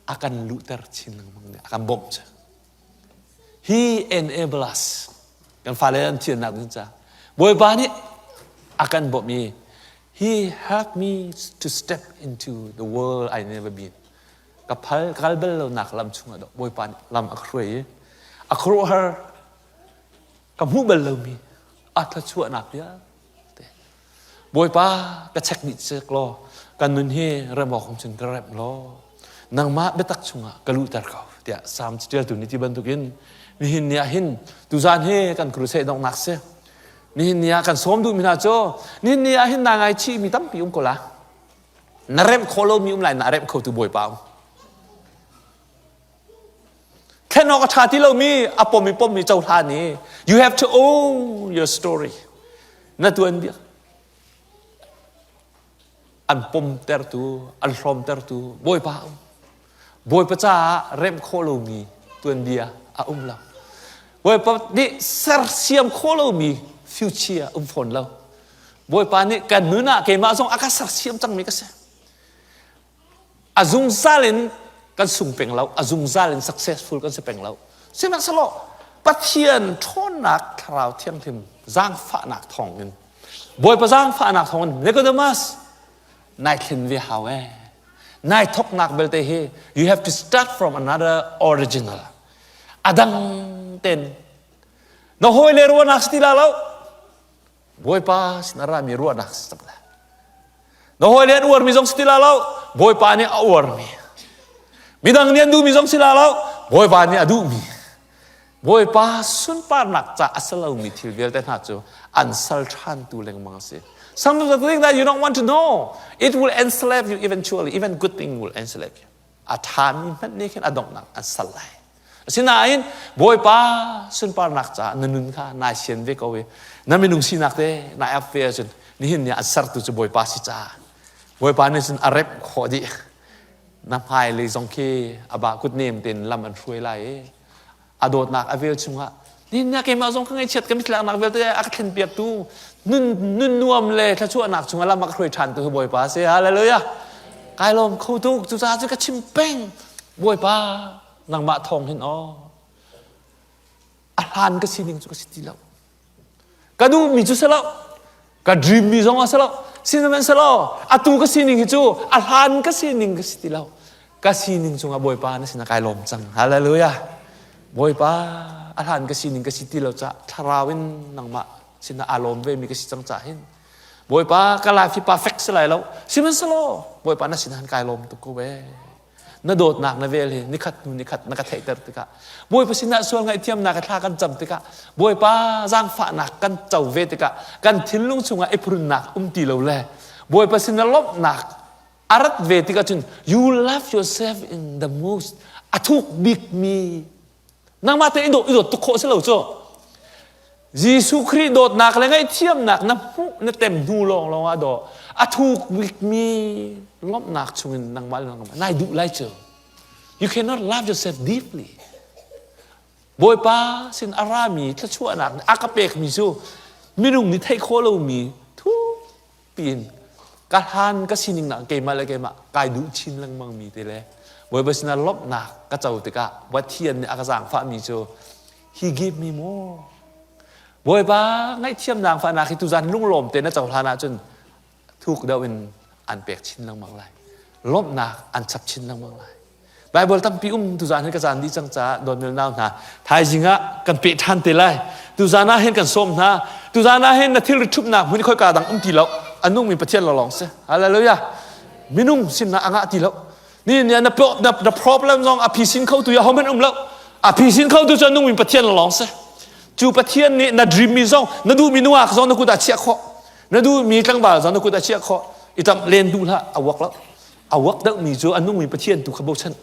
a kan luhter chin lengmang nih a kan bawmh cu He enable us. Kan fale an thiannak ding ca. Bawipa nih a kan bawmh i He helped me to step into the world I never been. Ka phal ka kal bal lonak lam chungah dawh Bawipa nih lam a ka hruai i a khuaruahhar ka hmuh bal lomi a thluachuahnak vialte Bawipa ka check dih cek law kan nun hi rem awk cun ka remh law nangmah biatak chungah ka luhter ko tiah Salm catialtu nih ti bantukin nihin ni ah hin tuzan hi kan crusade donghnak si nihin ni ah kan sawm duhmi hna cu nihin ni ah hin naa ngaichihmi tampi um ko la na remh khawh lomi um lai na remh khotu Bawipa um Thlen awk a ṭha ti lomi a pom i pommi cohlan i you have to own your story. Na tuanbia an pomtertu, an hlawmtertu Bawipa a um. Bawipa caah remh khawh lomi tuanbia a um lo. Bawipa nih sersiam khawh lomi future a um fawn lo. Bawipa nih kan nun ah keimah zong a ka sersiam cangmi ka si. A zungzal in kan sung peng lo, a zungzal in successful kan si peng lo. Sihmanhsehlaw Pathian ṭhawnnak Thlarau Thianghlim zaangfahnak thawngin Bawipa zaangfahnak thawngin Nicodemus nai thlen ve hau ee. Nai thoknak belte hi you have to start from another original. A dang ten na hawile ruahnak si ti la lo. Bawipa sin a rami ruahnak si cang lai. Na hawile an uarmi zong si ti la lo, Bawipa nih a uarmi. Midang nih an duhmi zong si la lo, Bawipa nih a duhmi. Bawipa sunparnak ca a si lomi thil vialte hna cu an sal ṭhantu lengmang a si. Some of the things that you don't want to know, it will enslave you eventually. Even good thing will enslave you. A ṭhami hmanh nih khin a donghnak an sal lai. Asinain Bawipa sunparnak caah na nun kha nai sian ve ko i na minung sinak te nai ap ve ahcun nihin ni ah sertu cu Bawipa si caah Bawipa nih cun a remh khawh dih. Na hmailei zong khi a ba kut nem tein lam an hruai lai i a dawtnak a vel chungah nihin ni ah keimah zong ka ngaihchiat ka mittlaknak vialte a ka thlenpiaktu nun nun nuam le thluachuahnak chungah lam a ka hruai ṭhan tu hi Bawipa a si. Hallelujah. Kai lawm kho tuk cucaah cu ka chim peng Bawipa nangmah thawng hin aw a hlan ka sining cu ka si ti lo ka duhmi cu si lo ka dream mi zong a si lo sihmanhsehlaw atu ka sining hi cu a hlan ka sining ka si ti lo. Ka sining cungah Bawipa na sinah kai lawm cang. Hallelujah. Bawipa a hlan ka sining ka si ti lo cah thlarau in nangmah sinah aa lawm ve mi ka si cang cah hin Bawipa ka life hi perfect si lai lo. Sihmanhsehlaw Bawipa na sinah kai lawm tuk ko ve. Na dawtnak na vel hi nikhat hnu nikhat na ka theihter tikah Bawipa sinah sual ngaihthiamnak thla kan cam tikah Bawipa zaangfahnak kan co ve tikah kan thinlung chungah i phurunnak um ti lo le Bawipa sinah lawmhnak a rat ve tikah cun you love yourself in the most a thuk bikmi nangmah te i dawt i dawt tuk khawh si lo cu Jesuh Khrih dawtnak le ngaihthiamnak na hmuh na tem hnu lawng lawng ah daw a thuk bikmi lawmhnak chungin nangmah le nangmah nai duh lai cu you cannot love yourself deeply Bawipa sin a rami thluachuahnak nih a ka pekmi cu minung nih theih khawh lomi thuk piin ka hlan ka sining nak keimah le keimah kai duh chin lengmang mi te le Bawipa sinah lawmhnak ka co tikah Pathian nih a ka zaangfahmi cu he give me more Bawipa ngaihthiamnak fahnak hi tuzan lunglawm te na cohlan ahcun thuk deuh in an pek chin lengmang lai lawmhnak an chap chin lengmang lai Bible tampi um tuzaan hin ka caan dih cang caah dawtmil nau hna thaizing ah kan peh ṭhan te lai tuzaan ah hin kan sawm hna tuzaan ah hin na thilri ṭhupnak hmun khoika dang um ti lo a nungmi Pathian lawng si hallelujah minung sinnak a ngah ti lo ni ni na na problem zong a phisin kho tu ya homen um lo a phisin kho tu cu a nungmi Pathian lawng si cu Pathian nih na dream mi zong na duhmi nungak zong na kut ah chiah khawh na duhmi tlangval zong na kut ah chiah khawh i tam len duh hlah a wak lo a wak deuhmi cu a nungmi Pathian tu kha bochan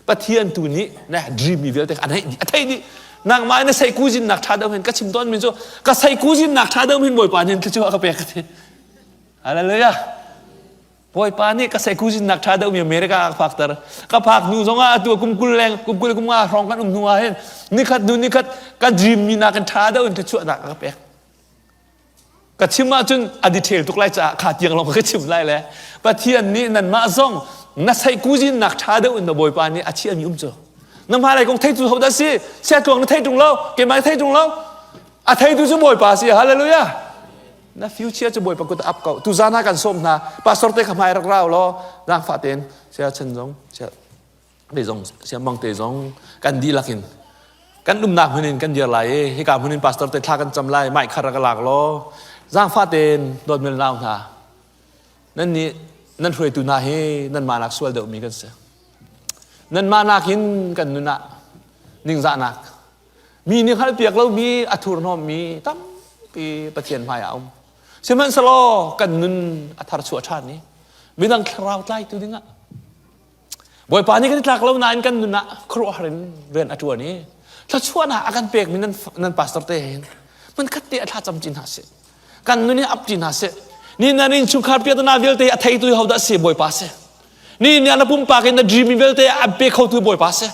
Pathian tu nih na dream mi vialte a theih dih a theih dih nangmah na sei kuzin nak ṭha deuh hin ka chim tawn mi cu ka sei kuzin nak ṭha deuh hin Bawipa nih thluachuah a ka pek ka ti hallelujah Bawipa nih ka sei kuzin nak ṭha deuh mi America ka phakter ka phak hnu zongah atu kum kul leng kum kul kum nga hrawng kan um hnu ah hin nikhat hnu nikhat ka dream mi nak in ṭha deuh in thluachuahnak a ka pek Ka chim ahcun a detail tuk lai caah kha tiang lawng ka chim lai le Pathian nih nanmah zong na seihkuzinnak ṭha deuh in na Bawipa nih a chiahmi um cu. Na hmailei kong theitu hodah si? Siatluang na thei ṭung lo, keimah na thei ṭung lo. A theitu cu Bawipa si. Hallelujah. Na future cu Bawipa kut ap ko. Tuzaan ah kan sawm hna. Pastor te kha hmai rak rau law, zaangfah tein sia chen zong sia te zong siamang te zong kan dihlak in kan umnak hmun in kan dir lai i hika hmun in pastor te thla kan cam lai mai khar ka lak law zaangfah tein dawtmil nau hna nan nih nan hruaitu hna hi nanmah nak sual deuhmi kan si nanmah nakin kan nun ah ningzahnak mi nih hngalhpiak lomi a thurhnawmmi tampi Pathian hmai ah a um sihmanhsehlaw kan nun a tharchuah ṭhan i midang thlarau tlaitu dingah Bawipa nih kan i tlak lo nain kan nun ah khuaruahhar in rian a ṭuan i thluachuahnak a kan pekmi nan, nan pastor te hin hmun khat te a thla cam ṭi hna sih. Kan nun hi ap ṭi hna sih. Ni nan innchungkhar piatana vialte a theitu hodah si Bawipa si. Ni ni na pumpak in na dream vialte a pe khotu Bawipa si.